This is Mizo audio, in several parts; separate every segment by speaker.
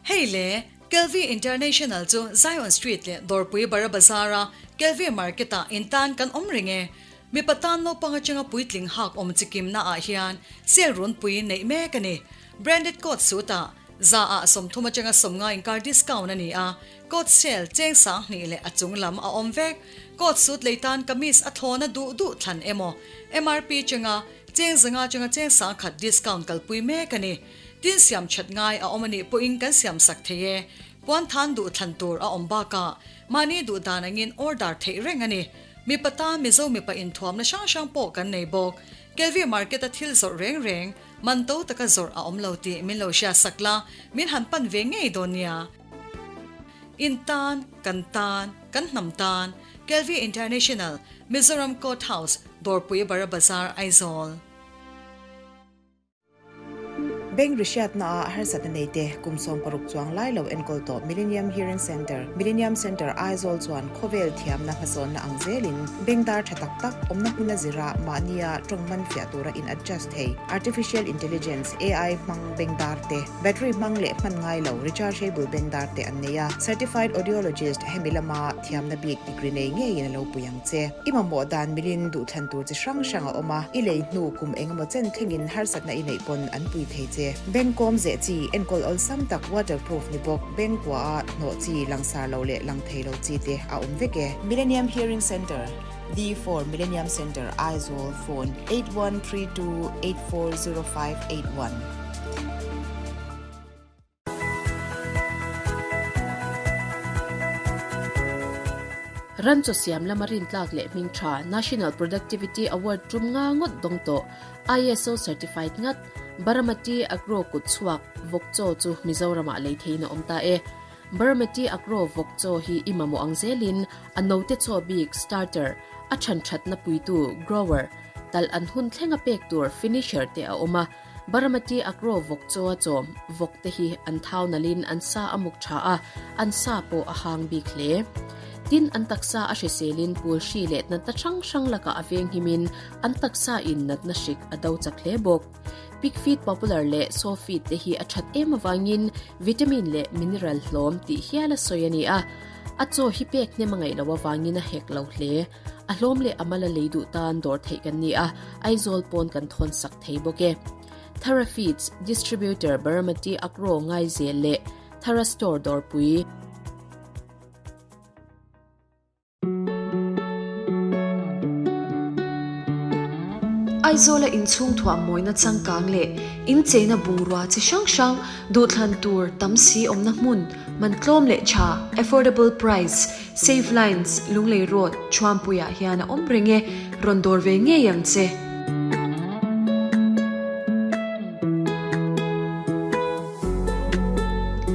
Speaker 1: Hei le, Kelvi International chu Zion Street leh Dawrpui Bara Bazar-a Kelvi Market-ah in tan kan awm reng e. Mipa tan naupang atanga puitling hak awm chikimna ah hian sale runpui neih mek a ni. Branded coat suit-ah za ah 30 atanga 50 inkar discount a ni a, coat sale cheng 2000 leh a chung lam a awm vek. Coat suit lei tan kamis a thlawna duh duh thlan emaw MRP atanga cheng 500 atanga cheng 1000 discount kalpui mek a ni. Tin siam that ngai a awm a nih pawhin kan siam sak thei e. Puan than duh thlan tur a awm bakah mahni duh dan angin order theih reng a ni. Mipa tan Mizo mipa inthuamna hrang hrang pawh kan nei bawk. Kelvi market a thil zawrh reng reng, man to taka zawrh a awm lo tih min lo hriat sak la, min han pan ve ngei dawn nia. In tan, kan tan, kan hnam tan, Kelvi International, Mizoram Court House, Dawrpui Bara Bazar, Aizawl.
Speaker 2: Bank rihriatna ah harsatna nei te kum 60 chuang lai lo enkawl tawh Millennium Hearing Centre, Millennium Centre Aizawl chuan khawvel thiamna hmasawnna ang zelin bank dar tha tak tak awmna hmuna zira mahnia tawng man fiah tura in adjust thei Artificial Intelligence, AI, hmang bank dar te, battery hmang leh hman ngai lo rechargeable bank dar te an nei a. Certified Audiologist hemi lama thiamna bik degree nei ngeiin a lo pui ang che. I mamawh dan milin duhthlan tur chi hrang hrang a awm a, i lei hnu kum engemaw chen thlengin harsatna i neih pawn an pui thei che. Bank kawm zeh chi, enkawl awlsam tak waterproof ni bawk, bank kua a hnawh chi, langsar lo leh lang thei lo chi te a awm vek e. Millennium Hearing Centre, D4 Millennium Centre, Aizawl, Phone, 8132840581.
Speaker 3: Ran chaw siam lama rintlak leh hming tha National Productivity Award tum nga ngawt dawng tawh ISO certified ngat Baramati Agro kut chhuak vawk chaw chu Mizoramah lei theiin a awm ta e. Baramati Agro vawk chaw hi i mamawh ang zelin a note chaw bik starter, a than thatna puitu grower, talh an hun thlenga pek tur finisher te a awm a. Baramati Agro vawk chaw a chawm vawk te hi an thau nalhin an sa a muk tha a, an sa pawh a hang bik hle. Tin, an taksa a hriselin pul hri leh natna hrang hrang lakah a venghimin an taksa in natna hrik a do chak hle bawk. Pig feed popular leh sow feed te hi a that em avangin vitamin leh mineral hlawm tih hial a sawi a ni a. A chaw hi pek hnem a ngaih loh avangin a hek lo hle. A hlawm leh a mal a lei duh tan dawr theih kan ni a, Aizawl pawn kan thawn sak thei bawk e. Thara Feeds Distributor Baramati Agro Ngaizel leh Thara Store Dawrpui.
Speaker 4: Aizawla inchhung thuah mawina changkang leh incheina bungrua chi hrang hrang duhthlan tur tam si awmna hmun man tlawm leh tha, affordable price, Save Lines, Lunglei Road, Thuampuiah hian a awm reng e, rawn dawr ve ngei ang che.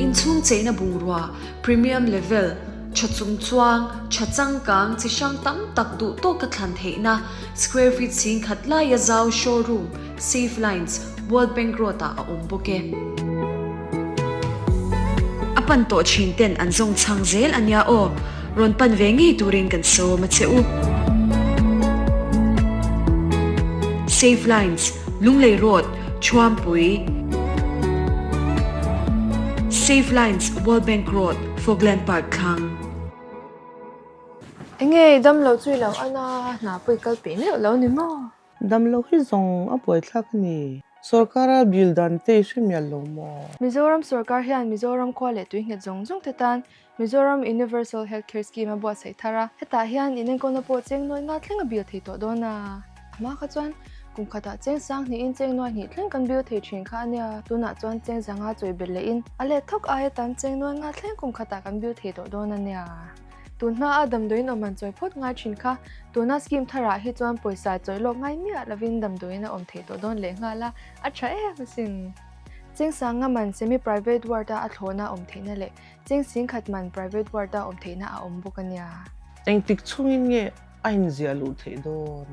Speaker 4: Inchhung cheina bungrua, premium level, tha chung chuang, tha changkang, chi hrang tam tak duh tawka thlan theihna, square feet 10,000 laia zau showroom, Save Lines, World Bank Road-ah a awm bawk e. A pan tawh thin ten an zawng chhang zel a nia aw, rawn pan ve ngei turin kan sawm a che u. Save Lines, Lunglei Road, Thuampui. Save Lines, World Bank Road, Fogland Park thlang.
Speaker 5: Enge i damlo chu i lo an a, hna pawh i kal peih meuh lo ni maw?
Speaker 6: Damlo hi zawng a buaithlak a ni. Sorkara bill dan te i hre mial lo maw?
Speaker 5: Mizoram sorkar hian Mizoram khua leh tui nghet zawng zawng te tan Mizoram Universal Health Care Scheme a buatsaih thar a, hetah hian inenkawlna pawh cheng nuai nga thleng a bill thei tawh dawn a. A hma kha chuan kum khatah cheng sang hnihin cheng nuai hnih thleng kan bill thei thin kha a nia, tunah chuan cheng zanga chawi belh lehin a let thawk aia tam cheng nuai nga thleng kum khatah kan bill thei tawh dawn a nia. Tun hma a damdawiin awm an chawi phawt ngai thin kha, tuna scheme tharah hi chuan pawisa chawi lawk ngai miah lovin damdawiin a awm theih tawh dawn leh nghal a, a tha em asin. Chengsanga man semi private ward a a thlawhna awm theihna leh cheng singkhat man private ward a awm theihna a awm bawk a nia.
Speaker 6: Engtik chhungin nge a inziah luh theih dawn?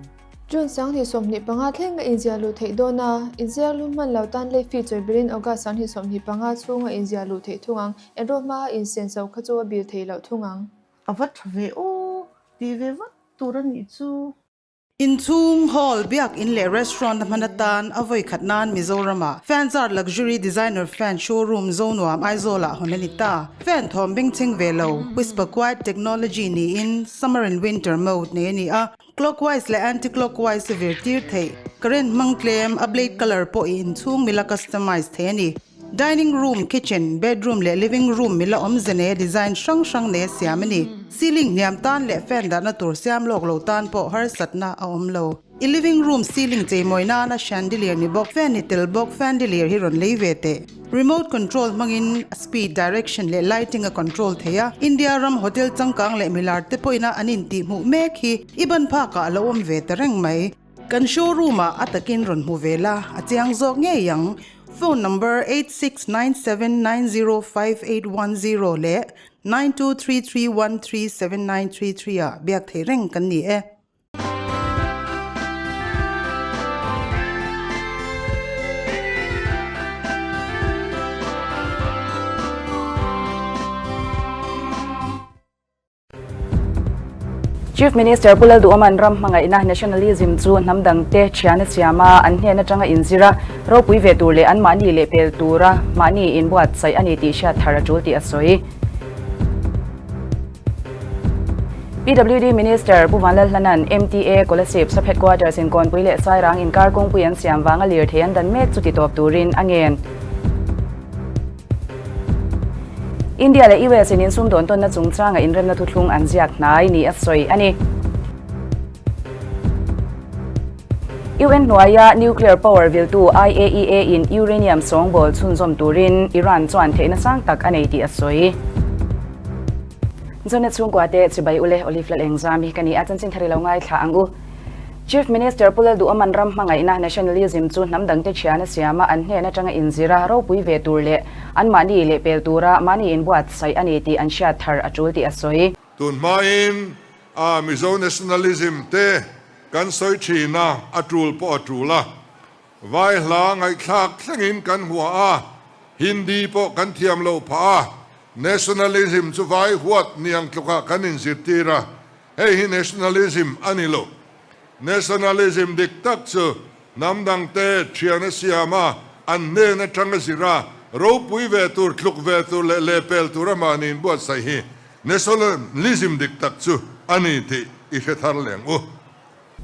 Speaker 5: June 2025 thleng a inziah luh theih dawn a, inziak lu hman lo tan lei fee chawi berin August 2025 chhunga inziah luh theih thung ang. Enroll hma a insen so kha chu a bil thei loh thung ang.
Speaker 6: A va tha ve aw, ti ve vat tur a nih chu.
Speaker 7: Inchhung, hall, biak in leh restaurant a hman atan a vawi khat nan Mizoram-ah Fanzart Luxury Designer Fan Showroom Zonuam Aizawl-ah hawn a ni ta. Fan thawm bengchheng ve lo, Whisper Quiet Technology niin Summer and Winter mode nei a ni a, clockwise leh anti-clockwise a vir tir theih. Current hmang tlem, a blade colour pawh i inchhung mila customize thei a ni. Dining room, kitchen, bedroom leh living room mila awmze nei a design hrang hrang nei a siam a ni. Ceiling hniam tan leh fan dahna tur siam lawk lo tan pawh harsatna a awm lo. I living room ceiling cheimawi nana chandelier ni bawk, fan ni tel bawk fandelier hi rawn lei ve teh. Remote control hmangin a speed, direction leh lighting a control thei a. India ram hotel changkang leh milar te pawhin a an intihhmuh mek hi i ban phakah a lo awm ve ta reng mai. Kan showroom ah a takin rawn hmu ve la, a chiang zawk ngei ang. Phone number 8697905810 leh 9233137933 ah biak thei reng kan ni e.
Speaker 8: Chief Minister Pu Lalduhoma'n ram hmangaihna, nationalism, chu hnam dangte thian a siam a, an hnen atanga inzir a, ropui ve tur leh anmahni leh pel tura mahni inbuatsaih a ni tih hriat thar a tul tih a sawi. PWD Minister Pu Vanlalhlana'n MTA Kolasib Sub-Headquarters in Kawnpui leh Sairang inkar kawngpui an siam vanga lirthei an dan mek chu titawp turin a ngen. India leh US in insumdawn tawnna chungchanga inremna thuthlung an ziak hnai ni a sawi a ni. UN hnuaia nuclear power viltu IAEA in uranium sawngbawl chhunzawm turin Iran chuan theihna sang tak a nei tih a sawi. Zonet chhungkua te chibai ule Olive Lalengzam hi ka ni a, chanchin thar i lo ngaithla ang u. Chief Minister Pu Lalduhoman ram hmangaihna, nationalism, chu hnam dangte thian a siam a, an hnen atanga inzir a, ropui ve tur leh anmahni leh pel tura mahni inbuatsaih a ni tih an hriat thar a tul tih a sawi.
Speaker 9: Tun hmain a Mizo nationalism te kan sawi thin a, a tul pawh a tul a. Vai hla ngaihthlak thlengin kan hua a, Hindi pawh kan thiam lo phah a, nationalism chu vai huat niang tlukah kan inzirtir a, Hei hi nationalism a ni lo. Nationalism dik tak chu hnam dangte thian a siam a, an hnen atanga zir a, ropui ve tur, tluk ve tur leh lehpel tur a mahni inbuatsaih hi nationalism dik tak chu a ni tih i hre thar leng u.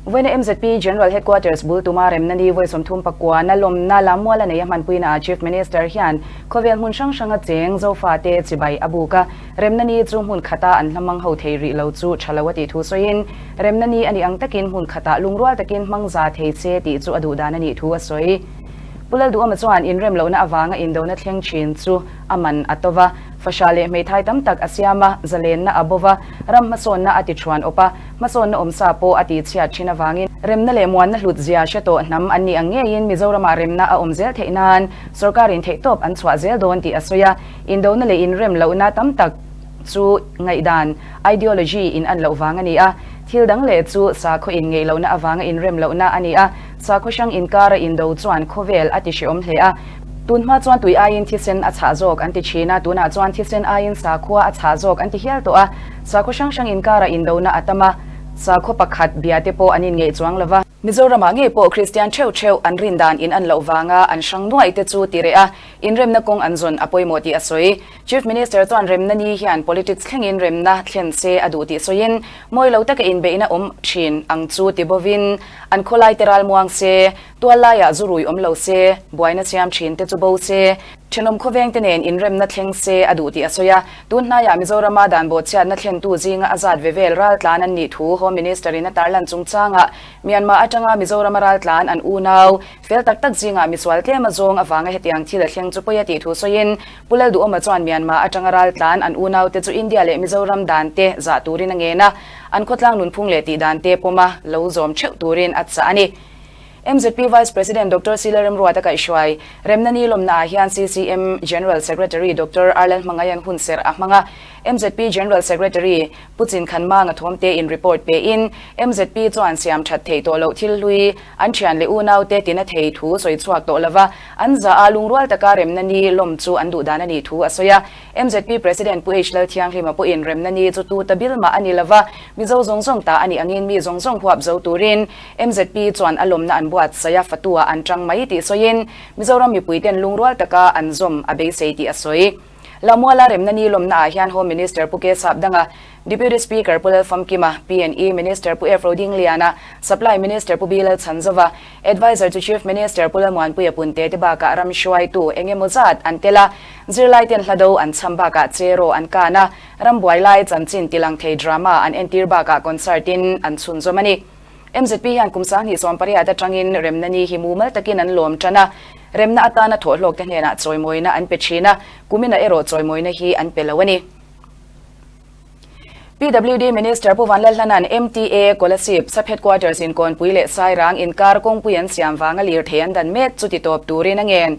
Speaker 8: Vawiina MZP General Headquarters bul tuma remna ni vawi 34 na lawmna lammual a nei a hmanpuinaah Chief Minister hian khawvel hmun hrang hranga cheng Zofate chibai a buk a, remna ni chu hmun khata an hlamang ho thei rih lo chu tha lo a tih thu sawiin remna ni a nih ang takin hmun khatah lungrual takin hmang za thei che tih chu a duh dan a nih thu a sawi. Pu Lalduhawma chuan inrem lohna avanga indona thleng thin chu a man a to va, Fahra leh hmeithai tam tak a siam a, zalenna a bo va, ram hmasawnna a ti thuan awp a, hmasawnna awmsa pawh a tihchhiat thin avangin remna leh muanna hlut zia hre tawh hnam an nih ang ngeiin Mizoramah remna a awm zel theih nan sorkarin theihtawp an chhuah zel dawn tih a sawi a, indona leh inrem lohna tam tak chu ngaihdan, ideology, in an loh vang a ni a, thil dang leh chu sakhaw inngeih lohna avanga inrem lohna a ni a, sakhaw hrang inkara indo chuan khawvel a ti hreawm hle a. Tun hma chuan tui aiin thisen a chhah zawk an ti thin a, tunah chuan thisen aiin sakhua a chhah zawk an ti hial tawh a, sakhaw hrang hrang inkara indona a tam a, sakhaw pakhat bia te pawh an inngeih chuang lo va. Mizoramah ngei pawh Kristian theuh theuh an rin dan in an loh vanga an hrang nuaih te chu ti reh a, inremna kawng an zawn a pawimawh tih a sawi. Chief Minister chuan remna ni hian politics thlengin remna thlen se a duh tih sawiin, mawi lo taka inbeihna awm thin ang chu ti bovin an khawlai te ralmuang se, Tual laiah zu rui awm lo se, buaina siam thin te chu bo se, thenawm khawveng te nen inremna thleng se a duh tih a sawi a. Tun hnaiah Mizorama dan bawhchhiatna thlentu zinga a zat ve vel raltlan an nih thu Home Minister in a tarlan chungchangah Myanmar atanga Mizorama raltlan an unau fel tak tak zingah misual tlem a zawng avanga hetiang thil a thleng chu pawi a tih thu sawiin Pu Lalduhawma chuan Myanmar atanga raltlan an unau te chu India leh Mizoram dan te zah turin a ngen a, an khawtlang nunphung leh tihdan te pawma lo zawm theuh turin a chah a ni. Mzp Vice President Doctor Sila Remruata kaihhruai Remna Ni lawmnaah hian CCM General Secretary Doctor Arlal Hmangaian hunserh a hmang a, Mzp General Secretary Pu Chinkhanmanga thawmte in report pein Mzp chuan siam that theih tawh loh thil hlui an thian leh unaute tina thei thu sawi chhuak tawh lova an za a lungrual taka Remna Ni lawm chu an duh dan a nih thu a sawi a. Mzp President Pu H Lalthianghlima pawhin Remna Ni chu tu ta bil mah a ni lova, Mizo zawng zawng ta a nih angin mi zawng zawng huap zo turin Mzp chuan a lawmna an buatsaih a, fatuah an tang mai tih sawiin Mizoram mipuiten lungrual taka an zawm a beisei tih a sawi. Lamuala Remna Ni lawmnaah hian Home Minister Pu K Sapdanga, Deputy Speaker Pu Lalfamkima, P&E Minister Pu F Rodingliana, Supply Minister Pu B Lalchhanzova, Adviser chu Chief Minister Pu Lalmuanpuia Punte te bakah ram hruaitu eng emaw zat an tel a, zirlaiten hlado an chham bakah cheraw an kan a, ram buai lai chanchin tilang thei drama an entir bakah concert in an chhunzawm a ni. Mzp hian kum 2018 atangin remna ni hi mumal takin an lawm tan a, remna atana thawhhlawkte hnenah chawimawina an pe thin a, kumina erawh chawimawina hi an pe lo a ni. PWD Minister Pu Vanlalhlana'n MTA Kolasib Sub Headquarters in Kawnpui leh Sairang inkar kawngpui an siam vanga lirthei an dan mek chu titawp turin a ngen.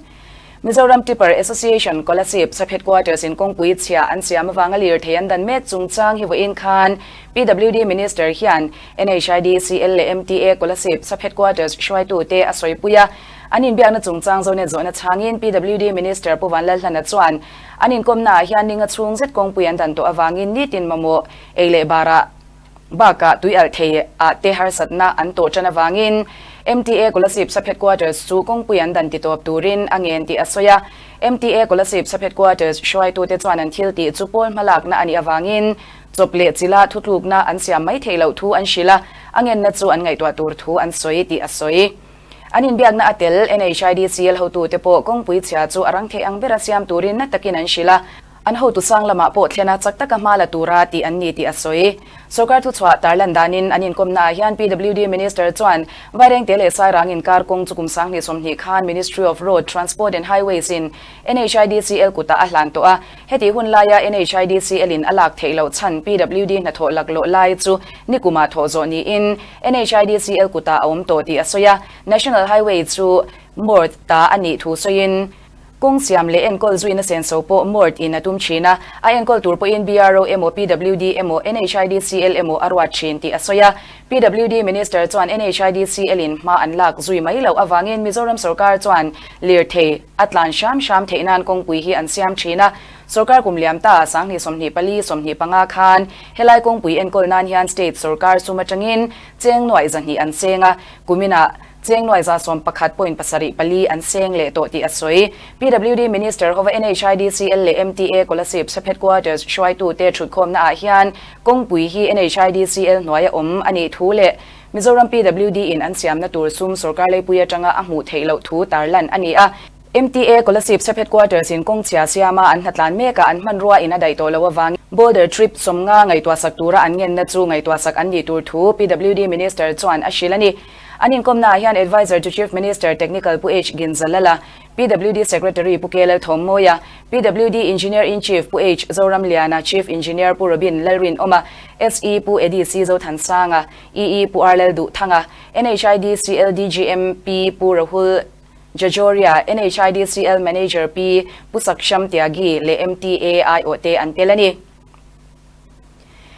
Speaker 8: Mizoram Tipper Association Kolasib Sub Headquarters in kawngpui chhia an siam avanga lirthei an dan mek chungchang hi vawiin khan PWD Minister hian NHIDCL leh MTA Kolasib Sub Headquarters hruaitute a sawipui a. An inbiakna chungchang Zonet zawhna chhangin PWD Minister Pu Vanlalhlana chuan An inkawmnaah hian ninga chhung zet kawngpui an dan tawh avangin nitin mamawh ei leh barah bakah tui alh thei ah te harsatna an tawh tan avangin MTA Kolasib Sub Headquarters chu kawngpui an dan titawp turin a ngen tih a sawi a. MTA Kolasib Sub Headquarters hruaitute chuan an thil tih chu pawl hmalakna a nih avangin chawp leh chila thutlukna an siam mai theih loh thu an hrilh a, a ngenna chu an ngaihtuah tur thu an sawi tih a sawi. An inbiakna a tel, NHIDCL hotute pawh kawngpui chhia chu a rang theih ang bera siam turin na takin an hrilh a, an hotu sang lamah pawh thlena chak taka hma la tura tih an ni tih a sawi. Sorkar thuchhuah tarlan danin an inkawmnaah hian PWD Minister chuan Vairengte leh Sairang inkar kawng chu kum 2020 khan Ministry of Road, Transport and Highways in NHIDCL kutah a hlan tawh a, hetih hun laia NHIDCL in a lak theih loh chhan PWD hnathawh laklawh lai chu nikumah thawh zawh niin NHIDCL kutah a awm tawh tih a sawi a, National Highway chu MORD ta a nih thu sawiin, kawng siam leh enkawl zuina senso pawh MORD in a tum thin a, a enkawl tur pawhin BRO emaw PWD emaw NHIDCL emaw a ruat thin tih a sawi a. PWD Minister chuan NHIDCL in hma an lak zui mai loh avangin Mizoram sorkar chuan lirthei a tlan hram hram theih nan kawngpui hi an siam thin a, Sorkar kum liam ta 2024, 25 khan helai kawngpui enkawl nan hian state sorkar sum atangin cheng nuaih 200 an seng a, kuminah cheng nuaih 11 point 7 pali an seng leh tawh tih a sawi. PWD Minister hova NHIDCL leh MTA Kolasib Sub Headquarters hruaitute thutkhawmna ah hian kawngpui hi NHIDCL hnuaia awm a nih thu leh Mizoram PWD in an siamna tur sum sorkar leipui atanga a hmuh theih loh thu tarlan a ni a. MTA Kolasib Sub Headquarters in kawng chhia siama an hnatlan mekah an hmanrua in a daih tawh loh avangin Boulder Trip 50 ngaihtuah sak tura an ngenna chu ngaihtuah sak an nih tur thu PWD Minister chuan a hrilh a ni. An inkawmnaah hian Adviser to Chief Minister Technical Pu H Ginzalala, PWD Secretary Pu K Lalthawmmawia, PWD Engineer-in-Chief Pu H Zoramliana, Chief Engineer Pu Robin Lalrinawma, SE Pu Eddie C Zothansanga, EE Pu R Lalduhthanga, NHIDCL DGM P Pu Rahul Jajoria, NHIDCL Manager Pi Pu Saksham Tyagi leh MTA aiawhte an tel a ni.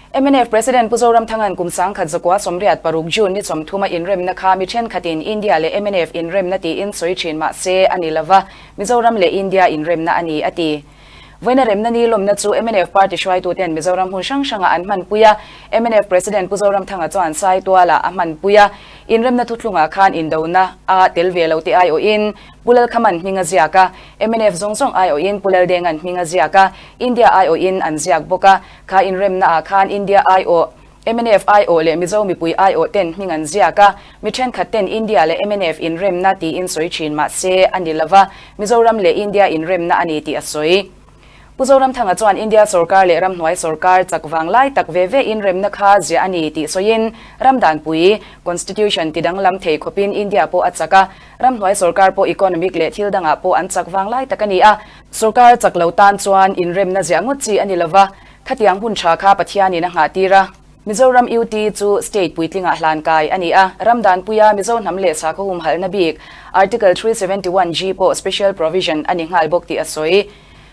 Speaker 8: Mnf President Pu Zoramthanga'n kum 1986 June ni 30 a inremna kha mi thenkhatin India leh mnf inremna tiin sawi thin mah se a ni lova, Mizoram leh India inremna a ni, a ti. Vawiina remna ni lawmna chu mnf party hruaituten Mizoram hmun hrang hrangah an hmanpui a, mnf President Pu Zoramthanga chuan Saitualah a hmanpui a, inremna thuthlungah khan indona a tel ve lo te aiawhin Pu Lalkhaman hming a ziak a, mnf zawng zawng aiawhin Pu Laldenga'n hming a ziak a, India aiawhin an ziak bawk a, kha inremnaah khan India aiawh Mnf aiawh leh Mizo mipui aiawh ten hming an ziak a, mi thenkhat ten India leh mnf inremna tiin sawi thin mah se a ni lova, Mizoram leh India inremna a ni tih a sawi. Pu Zoramthanga chuan India sorkar leh ramhnuai sorkar chak vang lai tak ve ve inremna kha ziah a ni tih sawiin ramdanpui, constitution, ti danglam thei khawpin India pawh a chak a, ramhnuai sorkar pawh economic leh thil dangah pawh an chak vang lai tak a ni a, sorkar chak lo tan chuan inremna ziah ngawt chi a ni lova, Khatiang hun tha kha Pathianin a nghah tir a. Mizoram UT chu state puitlingah hlan kai a ni a, ram danpuia Mizo hnam leh sakhaw humhalhna bik Article 371 G pawh special provision a ni nghal bawk tih a sawi.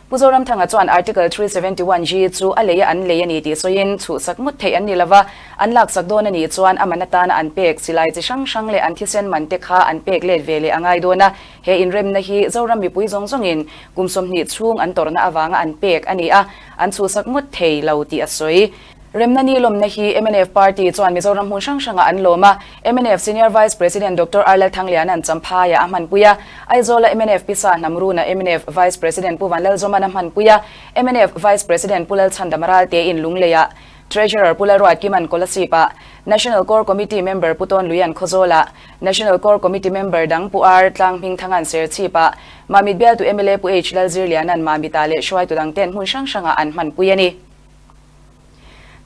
Speaker 8: Pu Zoramthanga chuan Article 371 G chu a lei a an lei a ni tih sawiin chhuhsak ngawt theih an ni lova, an laksak dawn a nih chuan a man atana an pek silai chi hrang hrang leh an thisen man te kha an pek let ve leh a ngai dawn a, he inremna hi Zoram mipui zawng zawngin kum 20 chhung an tawrhna avanga an pek a ni a, an chhuhsak ngawt thei lo tih a sawi. Remna ni lawmna hi mnf party chuan Mizoram hmun hrang hrangah an lawm a, mnf Senior Vice President Doctor R Lalthangliana'n Champhaiah a hmanpui a, Aizawla mnf Pisa Hnamruna mnf Vice President Pu Vanlalzawma'n a hmanpui a, mnf Vice President Pu Lalchhandama Raltein Lungleiah, Treasurer Pu Lalruatkima'n Kolasipah, National Core Committee Member Pu Tawnluia'n Khawzawlah, National Core Committee Member dang Pu R Tlanghmingthanga'n Serchhipah, Mamit bialtu mla Pu H Lalzirliana'n Mamitah leh hruaitu dangte'n hmun hrang hrangah an hmanpui a ni.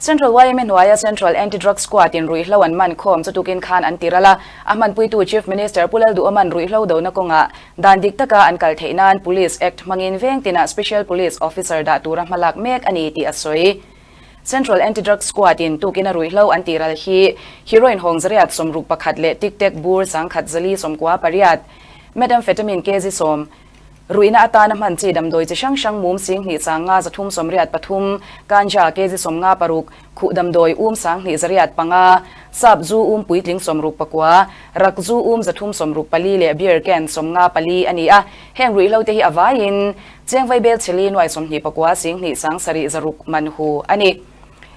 Speaker 8: Central yma hnuaia Central Anti-Drug Squad in ruihhlo an man khawm chu tukin khan an ti ral a, a hmanpuitu Chief Minister Pu Lalduhawma'n ruihhlo dona kawngah dan dik taka an kal theih nan Police Act hmangin veng tinah Special Police Officer dah tura hmalak mek a ni tih a sawi. Central Anti-Drug Squad in tukina ruihhlo an ti ral hi heroin hawng 161 leh tic tac bur 1048, methamphetamine kg 10, Ruihna atana hman chi damdawi chi hrang hrang mum 2000 583, ganja kg 56, khuh damdawi um 2800, sap zu um puitling 69, rak zu um 364 leh beer can 54 a ni a. Heng ruihhlo te hi a vaiin Chengvai bel chheli nuai 29 20 7 6 man hu a ni.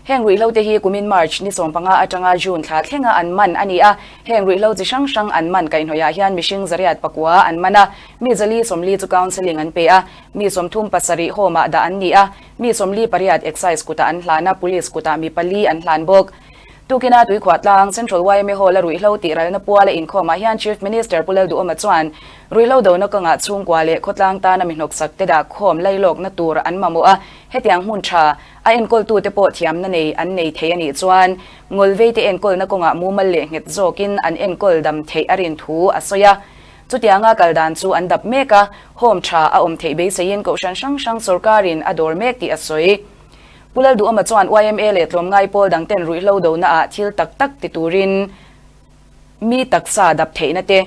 Speaker 8: Heng ruihhlo te hi kumin March ni 15 atanga June thla thlenga an man a ni a, heng ruihhlo chi hrang hrang an man kaihhnawihah hian mihring 900 an man a, mi 440 chu counselling an pe a, mi 37 home-ah dah an ni a, mi 48 excise kutah an hlan a, police kutah mi pali an hlan bawk. Tukina Tuikhuah tlang Central yma Hall-a ruihhlo tih ralna puala inkhawmah hian Chief Minister Pu Lalduhawma chuan ruihhlo dona kawngah chhungkua leh khawtlang tana mi hnawksak te dah khawm lailawkna tur an mamawh a, hetiang hmun tha A enkawltute pawh thiamna nei an nei thei a nih chuan ngawlveite enkawlna kawngah mumal leh nghet zawkin an enkawl dam theih a rin thu a sawi a. Chutianga kal dan chu an dap mek a, home tha a awm theih beiseiin kohhran hrang hrang sawrkarin a dawr mek tih a sawi. Pu Lalduhawma chuan yma leh tlawmngai pawl dangten ruihhlo donaah thil tak tak ti turin Mi taksa dap theihna te,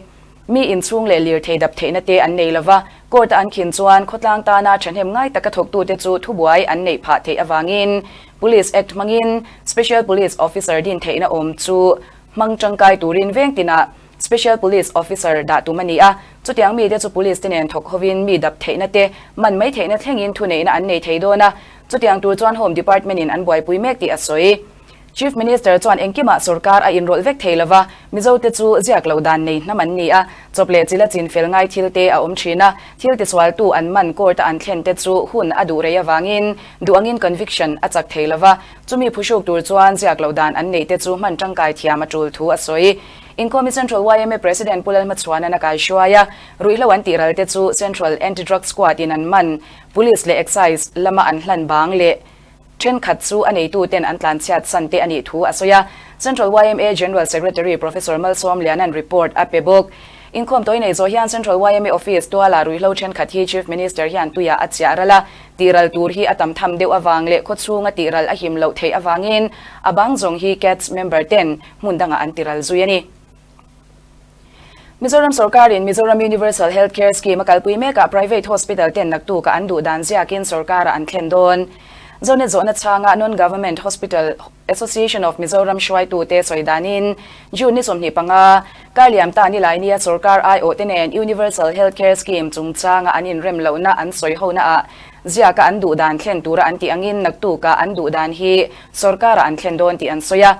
Speaker 8: mi inchhung leh lirthei dap theihna te an nei lova, court-a an khin chuan khawtlang tana thahnem ngai taka thawktute chu thubuai an neih phah theih avangin Police Act hmangin Special Police Officer din theihna awm chu hmang tangkai turin veng tinah Special Police Officer dah tum a ni a. Chutiang mite chu Police te nen thawk hovin mi dap theihna te, man mai theihna thlengin thuneihna an nei thei dawn a, chutiang tur chuan Home Department-in an buaipui mek tih a sawi. Chief Minister chuan engkimah sorkar a inrawlh vek thei lova, Mizote chu ziak loh dan nei hnam an ni a, chawp leh chila chin fel ngai thil te a awm thin a, thil tisualtu an man court a an thlen te chu hun a duh rei avangin duh angin conviction a chak thei lova, chumi phuhruk tur chuan ziak loh dan an neih te chu hman tangkai thiam a tul thu a sawi. Inkhawmi Central yma President Pu Lalhmachhuana'n a kaihruai a, ruihhlo an tih ral te chu Central Anti-Drug Squad in an man, Police leh Excise lama an hlan bang leh Thenkhat chu a neituten an tlanchhiat san te a nih thu a sawi a, Central yma General Secretary Professor Malsawm Liana'n report a pe bawk. Inkhawm tawi nei zawh hian Central yma Office tuala ruihhlo thenkhat hi Chief Minister hian tuiah a chiah ral a, tihral tur hi a tam tham deuh avang leh khawchhunga tihral a him loh theih avangin a bang zawng hi CATS member ten hmun dangah an tiral zui a ni. Mizoram sorkarin Mizoram Universal Health Care Scheme a kalpui mekah private hospital ten naktukah an duh dan ziakin sorkarah an thlen dawn. Zonet zawhna chhanga Non-Government Hospital Association of Mizoram hruaitute sawi danin June ni 25, Karliam ta nilai nia sorkar aiawhte nen Universal Health Care Scheme chungchanga an inrem lohna an sawi honaah ziaka an duh dan thlen tura an tih angin naktukah an duh dan hi sorkarah an thlen dawn tih an sawi a.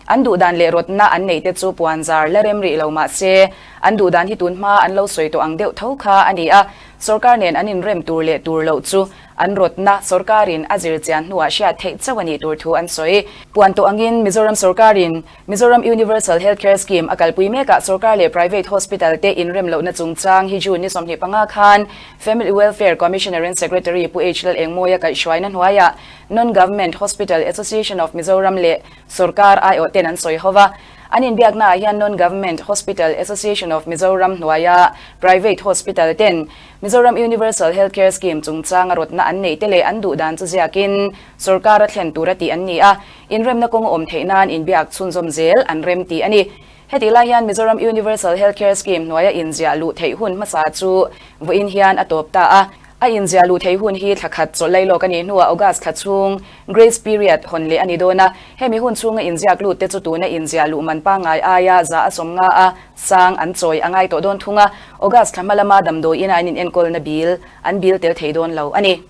Speaker 8: An duh dan leh rawtna an neih te chu puanzar la rem rih lo mah se, an duh dan hi tun hma an lo sawi tawh ang deuh tho kha a ni a, sorkar nen an inrem tur leh tur loh chu an rawtna sorkarin a zir chian hnuah hriat theih chauh a nih tur thu an sawi. Puan tawh angin Mizoram sorkarin Mizoram Universal Health Care Scheme a kalpui mekah sorkar leh private hospital te inrem lohna chungchang hi June ni 25 khan Family Welfare Commissioner and Secretary Pu H Lalengmawia kaihhruaina hnuaiah Non-Government Hospital Association of Mizoram leh Sorkar aiawh ten an sawi ho va. An inbiaknaah hian Non-Government Hospital Association of Mizoram hnuaia private hospital ten Mizoram Universal Healthcare Scheme chungchanga rawtna an neih te leh an duh dan chu ziakin sorkar a thlen tura tih an ni a, inremna kawng a awm theih nan inbiak chhunzawm zel an rem tih a ni. Hetih lai hian Mizoram Universal Healthcare Scheme hnuaia inziah luh theih hun hmasa chu vawiin hian a tawp ta a. A inziah luh theih hun hi thla khat chawlh lailawk a nih hnuah August thla chhung grace period hawn leh a ni dawn a. Hemi hun chhunga inziak lut te chu tuna inziah luh man pangngai aia za a 50 a sang an chawi a ngai tawh dawn thung a. August thla hma lama damdawiin a an inenkawlna bill an bill tel thei dawn lo a ni.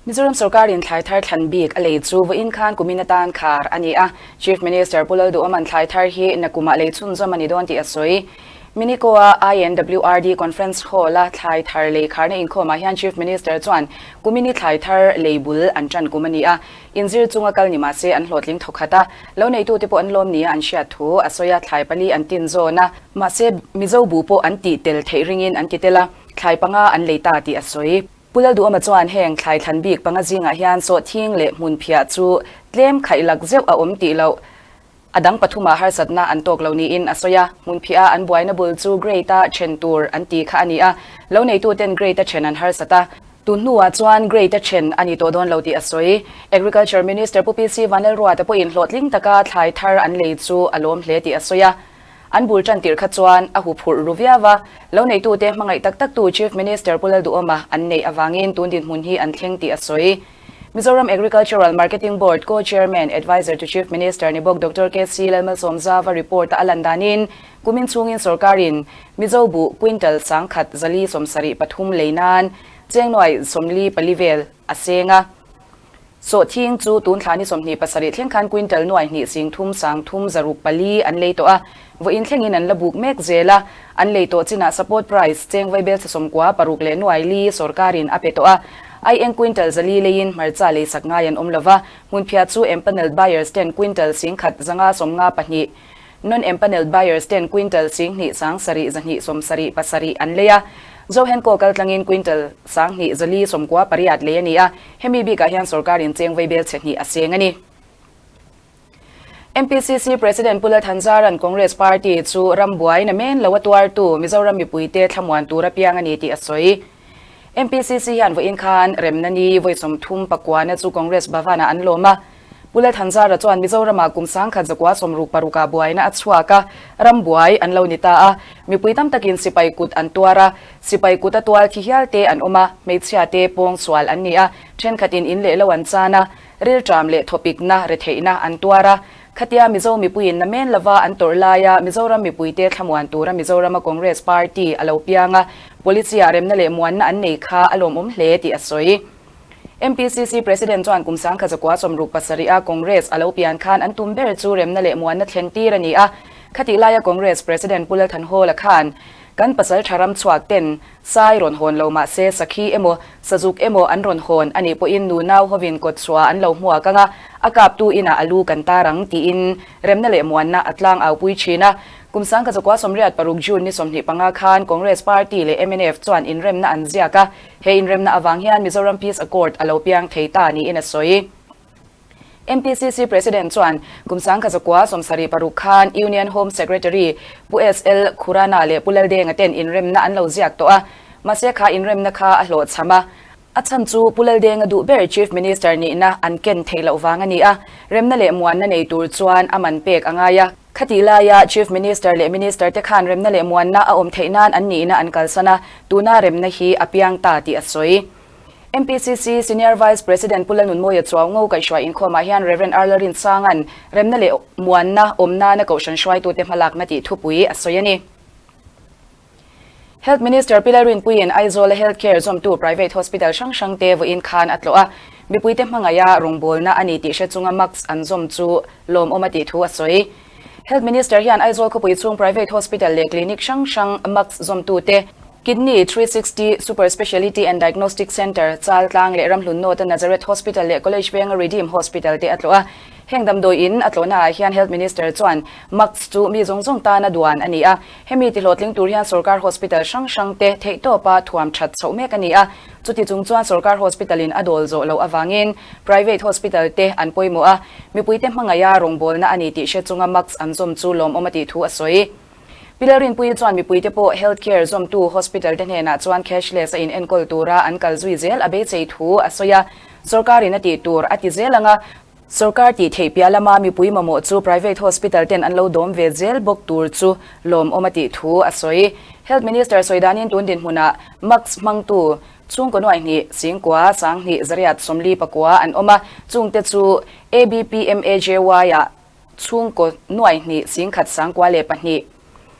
Speaker 8: Mizoram sorkarin thlai thar thlan bik a lei chu vawiin khan kumin atan khar a ni a. Chief Minister Pu Lalduhawman thlai thar hi nakumah lei chhunzawm a ni dawn tih a sawi. Minikoa INWRD Conference Hall-a thlai thar lei kharna inkhawmah hian Chief Minister chuan kumini thlai thar lei bul an tan kum a ni a. Inzir chunga kal ni mahse an hlawhtling thawkhat a, lo neitute pawh an lawm nia an hriat thu a sawi a, thlai pali an tin zawn a. Mahse Mizo bu pawh an tih tel theih ringin an ti tel a, thlai panga an lei ta tih a sawi. Pu Lalduhawma chuan heng thlai thlan bik panga zingah hian sawhthing leh hmun phiah chu tlem khaih lak zeuh a awm tih loh a dang pathumah harsatna an tawk lo niin a sawi a. Hmun phiah a an buaina bul chu grade-a then tur an ti kha a ni a, lo neituten grade-a then an harsat a, tun hnuah chuan grade-a then a ni tawh dawn lo tih a sawi. Agriculture Minister Pu PC Vanlalruata pawhin hlawhtling taka thlai thar an lei chu a lawm hle tih a sawi a. An bul tan tirh kha chuan a huphurh ru viau a, lo neitute hmangaih tak taktu Chief Minister Pu Lalduhawma an neih avangin tun dinhmun hi an thleng tih a sawi. Mizoram Agricultural Marketing Board Co-Chairman, Adviser to Chief Minister ni bawk Doctor KC Lalmalsawmzava report-a a lan danin kumin chhungin sorkarin Mizo buh quintal 10,000 473 lei nan chengnuai 44 vel a seng a. Sawhthing chu tun thla ni 27 thleng khan quintal 2 0 3 3 6 4 an lei tawh a, vawiin thlengin an la buk mek zel a, an lei tawh chinah support price cheng vaibel chhe 90 paruk leh nuai li sorkarin a pe tawh a, aieng quintal 400 leiin hmarcha lei sak ngai an awm lo va, hmunphiah chu empanelled buyers ten quintal 10 552, non-empanelled buyers ten quintal 2 7 277 an lei a, Zohenkaw kaltlangin quintal 2 498 lei a ni a, Hemi bikah hian sorkarin cheng vaibel chhe hnih a seng a ni. MPCC President Pu Lalthanzaran Congress Party chu ram buai na men lo a tuartu Mizoram mipuite thlamuan tur a piang a ni tih a sawi. MPCC hian vawiin khan remna ni vawi 30 pakuana chu Congress Bhavan-ah an lawm a. Pu Lalthanzara chuan Mizoramah kum 1966 ah buaina a chhuak a, ram buai an lo ni ta a. Mipui tam takin sipai kut an tuar a, sipai kut a tual thi hial te an awm a, hmeichhia te pawng sual an ni a, thenkhatin in leh lo an chan a, rilṭam leh thawpikna, retheihna an tuar a. Khatia Mizo mipuiin na men lova an tawrh laia Mizoram mipuite thlamuan tura Mizorama Congress Party a lo piang a, policy-ah remna leh muanna an nei kha a lawmawm hle tih a sawi. MPCC President chuan kum 1967 a Congress a lo pian khan an tum ber chu remna leh muanna thlen tir a ni a. Khatih laia Congress President Pu Lalthanhawla khan, Kan pasal tha ram chhuak ten sai rawn hawn lo mah se sakhi emaw, sazuk emaw an rawn hawn a nih pawhin nunau hovin kawtchhuah an lo hmuak ang a, a kaptu inah a lu kan tar ang tiin remna leh muanna a tlang aupui thin a. Kum 1986 June ni 25 khan Congress Party leh mnf chuan inremna an ziak a, He inremna avang hian Mizoram Peace Accord a lo piang thei ta niin a sawi. MPCC President chuan kum 1976 khan Union Home Secretary Pu SL Khurana leh Pu Laldenga ten inremna an lo ziak tawh a, mahse kha inremna kha a hlawhchham a. A chhan chu Pu Laldenga duh ber Chief Minister nihna an ken theih loh vang a ni a, remna leh muanna nei tur chuan a man pek a ngai a. Khatih laia Chief Minister leh Minister te khan remna leh muanna a awm theih nan an nihna an kalsan a, tuna remna hi a piang ta tih a sawi. MPCC Senior Vice President Pu Lalnunmawia Chuaungo kaihhruai inkhawmah hian Rev. Arla Rinsanga'n remna leh muanna awm nana kohhran hruaitute hmalakna tih thupui a sawi a ni. Health Minister Pi Lalrinpuiin Aizawl-a Health Care zawmtu Private Hospital hrang hrangte vawiin khan a tlawh a, mipuite hmangaiha rawngbawlna a ni tih hre chunga mask an zawm chu lawmawm a tih thu a sawi. Health Minister hian Aizawl khawpui chhung Private Hospital leh Clinic hrang hrang mask zawmtute. Kidney 360 Super Speciality and Diagnostic Centre, Chaltlang leh Ramhlun North-a Nazareth Hospital leh College Venga Redeem Hospital te a tlawh a. Heng damdawi in a tlawhna ah hian Health Minister chuan MACS chu mi zawng zawng tana duan a ni a. Hemi tihlawhtling tur hian sorkar hospital hrang hrang te theihtawpa thuam that chhoh mek a ni a. Chuti chung chuan sorkar hospital in a dawl zawh loh avangin private hospital te an pawimawh a, mipuite hmangaiha rawngbawlna a ni tih hre chunga MACS an zawm chu lawmawm a tih thu a sawi. Pi Lalrinpuii chuan mipuite pawh health care zawmtu hospital te hnenah chuan cashless a inenkawl tura an kal zui zel a beisei thu a sawi a, sorkarin a tih tur a ti zel ang a, sorkar tih theih piah lama mipui mamawh chu private hospital ten an lo dawm ve zel bawk tur chu lawmawm a tih thu a sawi. Health Minister sawi danin tun dinhmunah mask hmangtu chhungkaw nuaihnih, singkua, sanghnih, zariat, 44 an awm a, chungte chu ABPMAJY-ah Chhungkaw nuaihnih 10,000 92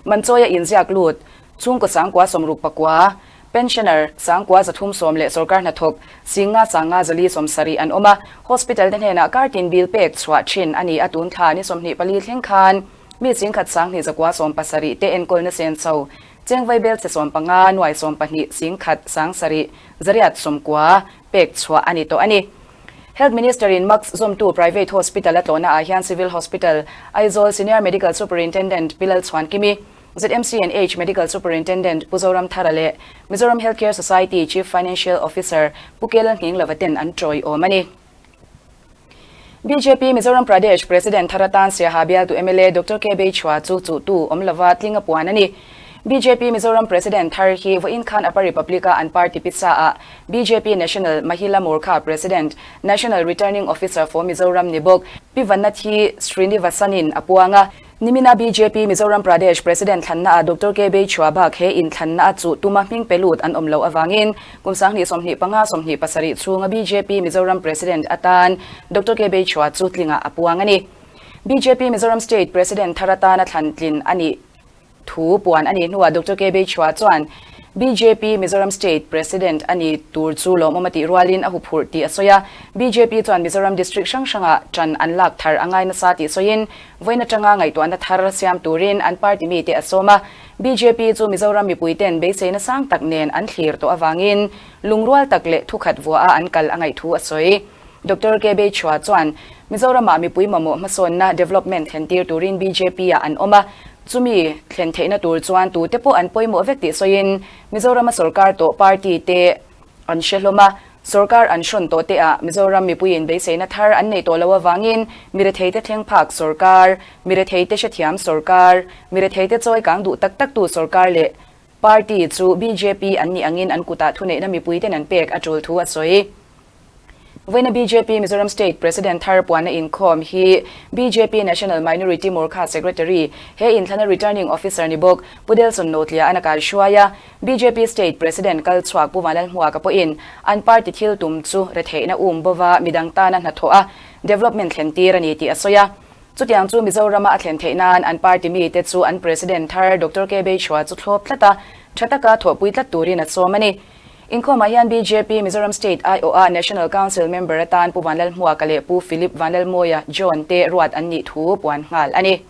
Speaker 8: Manchawia inziak lut, chhungkaw 969, pensioner 9,310 leh sorkar hnathawk 5 5 470 an awm a, hospital te hnenah kartin bill pek chhuah thin a ni a, tun thla ni 24 thleng khan mi 10,000 270 te enkawlna senso chengvai belchhe 15 nuai 12 10,000 7 9 pek chhuah a ni tawh a ni. Health Minister in Max zawmtu Private Hospital a tlawhna ah hian Civil Hospital, Aizawl Senior Medical Superintendent Pi Lalchhuankimi, ZMCNH Medical Superintendent Pu Zoramthara leh Mizoram Healthcare Society Chief Financial Officer Pu Kel Nghinglova ten an tawiawm a ni. Bjp Mizoram Pradesh President thar atan Siaha bialtu mla Doctor K Beichhua chu chuhtu awm lova tling a puan a ni. Bjp Mizoram President thar hi vawiin khan Upper Republic-a an party pizza ah Bjp National Mahila Morcha President, National Returning Officer for Mizoram ni bawk Pi Vanathi Srinivasan-in a puang a. Nimina bjp Mizoram Pradesh President thlanna ah Doctor K Beichhua bak he inthlanna a chuh tuma hming pe lut an awm loh avangin kum 2025 27 chhunga bjp Mizoram President atan Doctor K Beichhua chu tlingah a puang a ni. Bjp Mizoram State President thar atana thlan tlin a nih Thu puan a nih hnuah Doctor K Beichhua chuan bjp Mizoram State President a ni tur chu lawmawm a tih rualin a huphurh tih a sawi a. Bjp chuan Mizoram District hrang hrangah ṭan an lak thar a ngai nasa tih sawiin vawiin aṭanga ngaihtuahna thar siam turin an party mite a sawm a. Bjp chu Mizoram mipuiten beiseina sang tak nen an thlir tawh avangin lungrual tak leh thukhat vuaha an kal a ngaih thu a sawi. Doctor K Beichhua chuan Mizoramah mipui mamawh hmasawnna, development, thlen tir turin BJP-ah an awm a, chumi thlen theihna tur chuan tute pawh an pawimawh vek tih sawiin Mizorama sorkar tawh party te an hre hlawm a, sorkar an hrawn tawh te ah Mizoram mipuiin beiseina thar an nei tawh lo avangin miretheite thleng phak sorkar, miretheite hrethiam sorkar, miretheite chawi kang duh tak tak tu sorkar leh party chu BJP an nih angin an kutah thuneihna mipuiten an pek a tul thu a sawi. Vawiina bjp Mizoram State President thar puanna inkhawm hi bjp National Minority Morcha Secretary he inthlana Returning Officer ni bawk Pu Delson Notlia an a kai hruai a. Bjp State President kal chhuak Pu Vanlalhmuaka pawhin an party thil tum chu retheihna um bova midang tana hnathawh a development thlen tir a ni tih a sawi a. Chutiang chu Mizorama a thlen theih nan an party mite chu an President thar Doctor K Beichhua chu thlawp tlat a, tha taka thawhpui tlat turin a sawm a ni. Inkhawmah hian bjp Mizoram State aiawha National Council member atan Pu Vanlalhmuaka leh Pu Philip Vanlalmawia John te ruat an nih thu puan nghal a ni.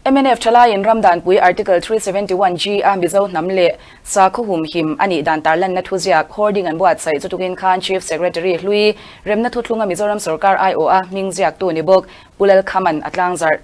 Speaker 8: Mnf thalaiin Ramdanpui Article 371 G a Mizo hnam leh sakhaw humhim a nih dan tarlanna thuziak hoarding an buatsaih chu tukin khan Chief Secretary hlui remna thuthlunga Mizoram sorkar aiawha hming ziaktu ni bawk Pu Lalkhaman a tlangzarh.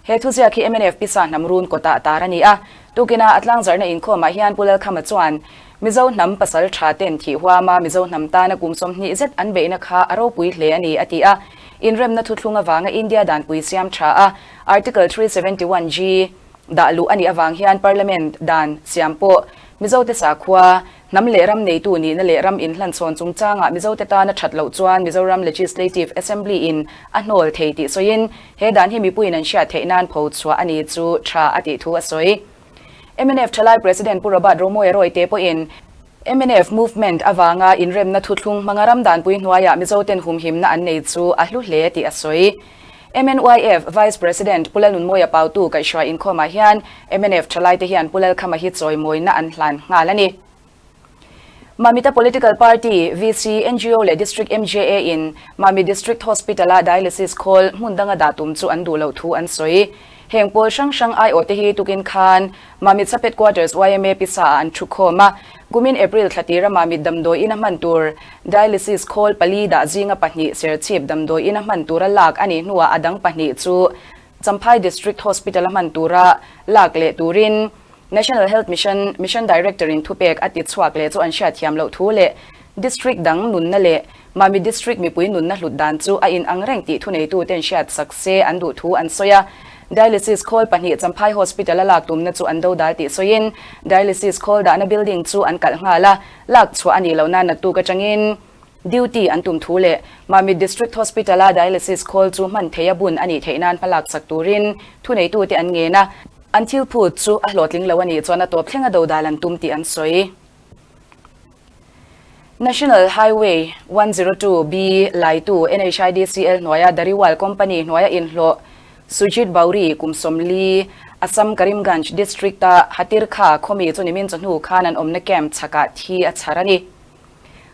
Speaker 8: He thuziak hi mnf pisa hnam run kawtah tar a ni a. Tukina a tlangzarhna inkhawmah hian Pu Lalkhama chuan, Mizo hnam pasal tha ten thih huama Mizo hnam tana kum 20 zet an beihna kha a ropui hle a ni, a ti a. Inremna thuthlung avanga India danpui siam tha a, Article 371 G dah luh a nih avang hian Parliament dan siam pawh Mizote sakhua, Hnam leh ram neitu nihna leh ram inhlanchhawn chungchangah Mizote tana that loh chuan Mizoram Legislative Assembly in a hnawl thei tih sawiin he dan hi mipuiin an hriat theih nan pho chhuah a ni chu tha a tih thu a sawi. Mnf Thalai President Pu Robert Romawia Rawite pawhin mnf movement avanga inremna thuthlung hmanga ram danpui hnuaiah Mizoten humhimna an nei chu a hlu hle tih a sawi. MNYF Vice President Pu Lalnunmawia Pautu kaihhruai inkhawmah hian mnf thalaite hian Pu Lalkhama hi chawimawina an hlan nghal a ni. Mamita Political Party, VC, ngo leh District MJA in Mami District Hospital-a dialysis khawl hmun danga dah tum chu an duh loh thu an sawi. Heng pawl hrang hrang aiawhte hi tukin khan Mamit Sub Headquarters yma pisa ah an thu khawm a. Kumin April thla tira Mamit damdawi ina hman tur dialysis khawl pali dah zinga pahnih Serchhip damdawi ina hman tura lak a nih hnuah a dang pahnih chu Champhai District Hospital a hman tura lak leh turin National Health Mission Mission Director in thupek a ti chhuak leh chu an hriatthiam loh thu leh District dang nunna leh Mami District mipui nunna hlut dan chu a inang reng tih thuneituten hriat sak se an duh thu an sawi a. Dialysis khawl pahnih Champhai Hospital a lak tumna chu an dodal tih sawiin Dialysis khawl dahna building chu an kalh nghal a, lak chhuah a nih lohna naktuk atangin duty an tum thu leh Mami District Hospital a dialysis khawl chu hman theia bun a nih theih nan hmalak sak turin thuneitute an ngen a. An thil phut chu a hlawhtling lo a nih chuan a tawp thleng a dodal an tum tih an sawi. National Highway 102B laitu NHIDCL hnuaia Dariwal Company hnuaia inhlawh Sujit Bauri kum 40, Assam Karimganj District-a Hatirkha khawmi chu nimin chawhnu khan an awmna camp chhakah thi a chhar a ni.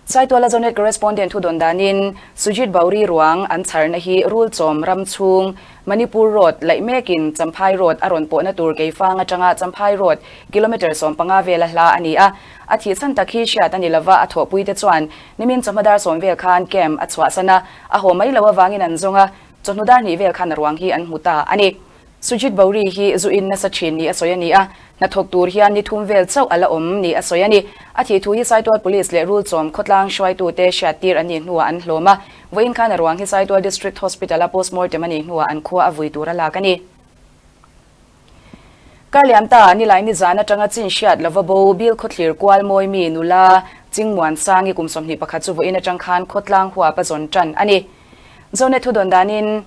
Speaker 8: Saituala Zonet Correspondent thu dawn danin Sujit Bauri ruang an chharna hi Rulchawm ram chhung Manipur Road laih mekin Champhai Road a rawn pawhna tur Keifang atanga Champhai Road kilometre 15 vela hla a ni a. A thih chhan tak hi hriat a ni lova, a thawhpuite chuan nimin chawhma dar sawm vel khan camp a chhuahsan a, a haw mai lo avangin an zawng a, chawhnu dar hnih vel khan a ruang hi an hmu ta a ni. Sujit Bauri hi zu in nasa thin ni a sawi a ni a, hnathawk tur hian ni thum vel chauh a la awm ni a sawi a ni. A thih thu hi Saitual Police leh Rulchawm khawtlang hruaitute hriattir an nih hnuah an hlawm a, vawiin khan a ruang hi Saitual District Hospital-a postmortem a nih hnuah an khua a vui tur a lak a ni. Karliamta nilai nizan atanga chin hriat lova bo Bill khawthlir kual mawi mi nula Chingmuansangi kum 21 chu vawiin atang khan khawtlang huap a zawn tan a ni. Zonet thudawn danin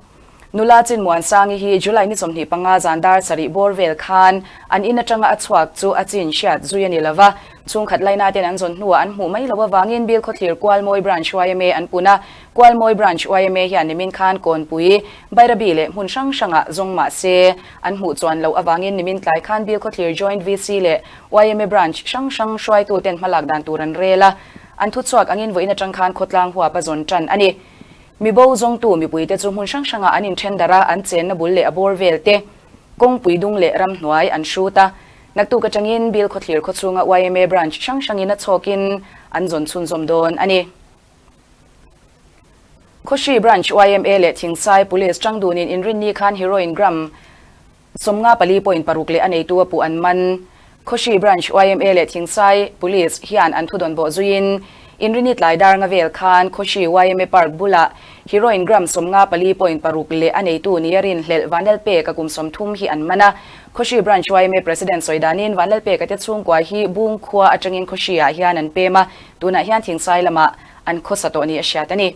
Speaker 8: Nula Chinmuansangi hi July ni 25 zan dar sarih bawr vel khan an in atanga a chhuak chu a chin hriat zui a ni lova. Chhungkhat laina ten an zawn hnuah an hmuh mai lo avangin Bill khawthlir Kualmawi Branch yma an pun a. Kualmawi Branch yma hian nimin khan Kawnpui, Bairabi leh hmun hrang hrangah zawng mah se an hmuh chuan loh avangin nimin tlai khan Bill khawthlir Joint VC leh yma Branch hrang hrang hruaitu ten hmalak dan tur an rel a. An thuchhuak angin vawiin atang khan khawtlang huap a zawn tan a ni. Mibo zawngtu mipuite chu hmun hrang hrangah an inthen darh a, an chenna bul leh a bawr vel te, kawngpui dung leh ramhnuai an hrut a. Naktuk atangin Bill khawthlir khawchhunga yma branch hrang hrangin a chhawkin an zawn chhunzawm dawn a ni. Khawhri branch yma leh Thingsai Police tangdunin inrinni khan heroin gram 54.6 leh a neitu a puh an man. Khawhri Branch yma leh Thingsai Police hian an thudawn bawh zuiin Inrini tlai dar nga vel khan Khawhri yma Park bulah heroin gram 54.6 leh a neitu nia rinhlelh Vanlalpeka kum 30 hi an man a. Khawhri Branch yma President sawi danin Vanlalpeka te chhungkua hi Bung khua atangin Khawhri-ah hian an pem a, tunah hian Thingsai lamah an khawsa tawh ni a hriat a ni.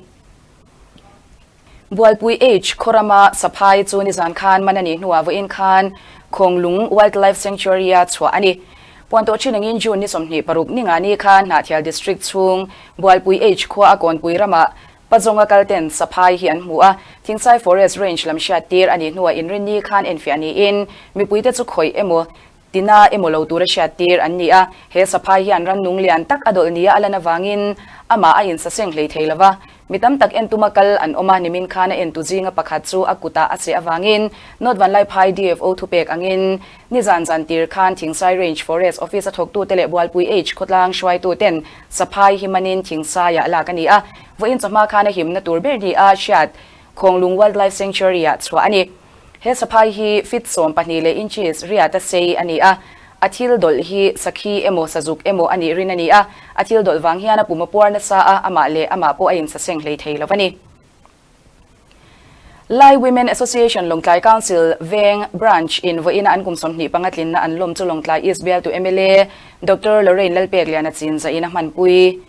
Speaker 8: Bualpui H khawrama saphai chu nizan khan man a nih hnuah vawiin khan Khawnglung Wildlife Sanctuary-a chhuah a ni. Puan tawh thin angin June ni 26 ninga ni khan Hnahthial District chhung Bualpui H khua a Kawnpui ramah Pazawnga kalten saphai hi an hmu a, Thingsai Forest Range lam hriattir a nih hnuah inrinni khan enfiah niin mipuite chu khawih emaw Tina emaw lo tura hriattir an ni a, he saphai hian rannung lian tak a dawlh nia a lan avangin amah a insaseng hlei thei lova. Mi tam tak en tuma kal an awm a, nimin khan a entu zinga pakhat chu a kutah a che avangin North Vanlaiphai DFO thupek angin nizan zan tir khan Thingsai Range Forest Office a thawktute leh Bualpui H khawtlang hruaituten saphai hi manin Thingsaiah lak a ni a, vawiin chawhma khan a himna tur ber ni a hriat Khawnglung Wildlife Sanctuary-ah chhuah a ni. He saphai hi feet 12 leh inches riat a sei a ni a, a thil dawlh hi sakhi emaw sazuk emaw a nih rin a ni a, a thil dawlh vang hian a pum a puar nasa a, amah leh amah pawh a insaseng hlei thei lo a ni. Lai Women Association Lawngtlai Council Veng Branch in vawiina an kum 25 tlinna an lawm chu Lawngtlai East bialtu mla Doctor Lorraine Lalpekliana chinzah-in a hmanpui.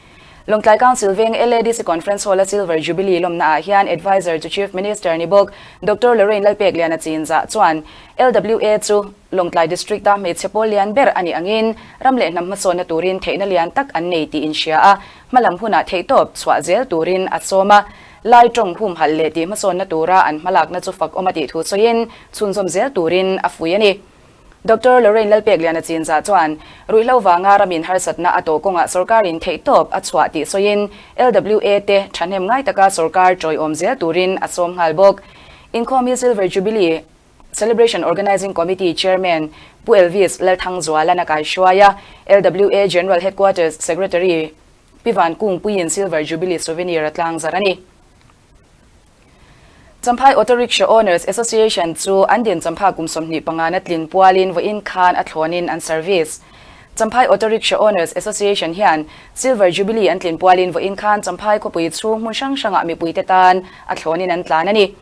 Speaker 8: Lawngtlai Council Veng LADC Conference Hall-a Silver Jubilee lawmnaah hian Adviser to Chief Minister ni bawk Doctor Lorraine Lalpekliana chinzah chuan LWA chu Lawngtlai District-a hmeichhe pawl lian ber a nih angin ram leh hnam hmasawnna turin theihna lian tak an nei tih inhria a, hmalam hunah theihtawp chhuah zel turin a sawm a. Lai tawng humhalh leh tih hmasawnna tura an hmalakna chu fak awm a tih thu sawiin chhunzawm zel turin a fuih a ni. Doctor Lorraine Lalpekliana Chinzah chuan ruihhlo vanga ramin harsatna a tawh kawngah sorkarin theihtawp a chhuah tih sawiin LWA te thahnem ngai taka sorkar tawiawm zel turin a sawm nghal bawk. Inkhawm hi Silver Jubilee. Celebration Organising Committee Chairman Pu Elvis Lalthangzuala'n a kaihruai a, LWA General Headquarters Secretary Pi Van Kungpuiin Silver Jubilee Souvenir a tlangzarh a ni. Champhai Auto Rickshaw Owners Association chu an din champha kum 25 na tlin pualin vawiin khan a thlawnin an service. Champhai Auto Rickshaw Owners Association hian Silver Jubilee an tlin pualin vawiin khan Champhai khawpui chhung hmun hrang hrangah mipuite tan a thlawnin an tlan a ni.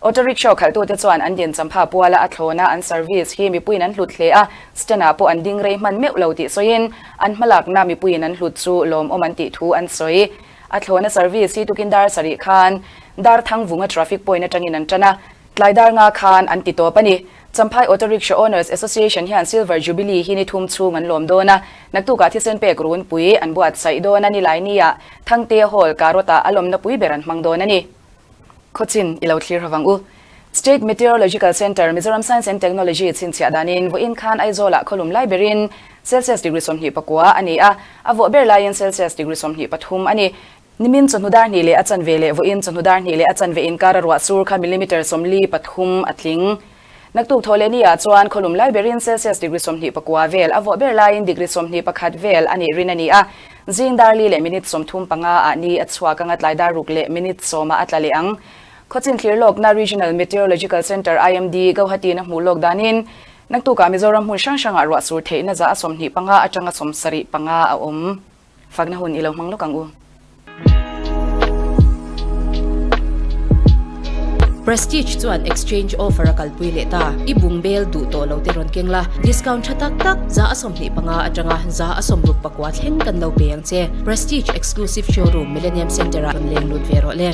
Speaker 8: Auto Rickshaw khalhtute chuan an din champha puala a thlawna an service hi mipuiin an hlut hle a, stand-ah pawh an ding rei hman meuh lo tih sawiin an hmalakna mipuiin an hlut chu lawmawm an tih thu an sawi. A thlawna service hi tukin dar sarih khan Darthangvunga traffic point atangin an tan a, tlai dar nga khan an ti tawp a ni. Champhai Auto Rickshaw Owners Association hian Silver Jubilee hi ni thum chhung an lawm dawn a, naktukah thisen pek runpui an buatsaih dawn a, nilai nia Thangte Hall Karot-ah a lawmna pui ber an hmang dawn a ni. Khawchin i lo thlir hovang u. State Meteorological Centre, Mizoram Science and Technology chhinchhiah danin vawiin khan Aizawlah khawlum lai berin Celsius degree 24 a ni a, a vawh ber laiin Celsius degree 23 a ni. Nimin chawhnu dar hnih leh a chanve leh vawiin chawhnu dar hnih leh a chanve inkar a ruah sur kha millimetre 43 a tling. Naktuk thaw leh ni ah chuan khawlum lai berin Celsius degree 29 vel a vawh ber laiin degree 21 vel a nih rin a ni a. Zing dar li leh minute 35 ah ni a chhuak anga tlai dar ruk leh minute sawmah a tla leh ang. Khawchin thlir lawkna Regional Meteorological Centre, IMD, Gauhati-in a hmuh lawk danin naktukah Mizoram hmun hrang hrangah ruah sur theihna za a 25 atanga 75 a awm. Fakna hun i lo hmang lawk ang u.
Speaker 3: Prestige chuan exchange offer a kalpui leh ta. I bungbel duh tawh lo te rawn keng la, discount tha tak tak 25% atanga 69% thleng kan lo pe ang che. Prestige exclusive showroom Millennium Centre ah rawn leng lut ve rawh le.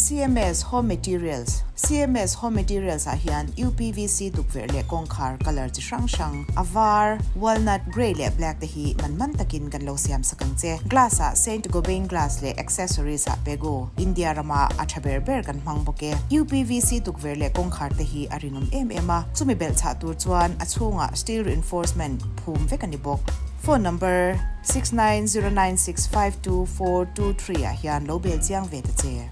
Speaker 2: CMS Home Materials, CMS Home Materials ah hian UPVC tukverh leh kawngkhar colour chi hrang hrang, a var, walnut, grey leh black te hi man man takin kan lo siam sak ang che. Glass ah Saint Gobain glass leh accessories ah Pegu, India rama a tha ber ber kan hmang bawk e. UPVC tukverh leh kawngkhar te hi a rinawm em em a, chumi belh chhah tur chuan a chhungah steel reinforcement phum vek a ni bawk. Phone number, 6909652423 ah hian lo bel chiang ve ta che.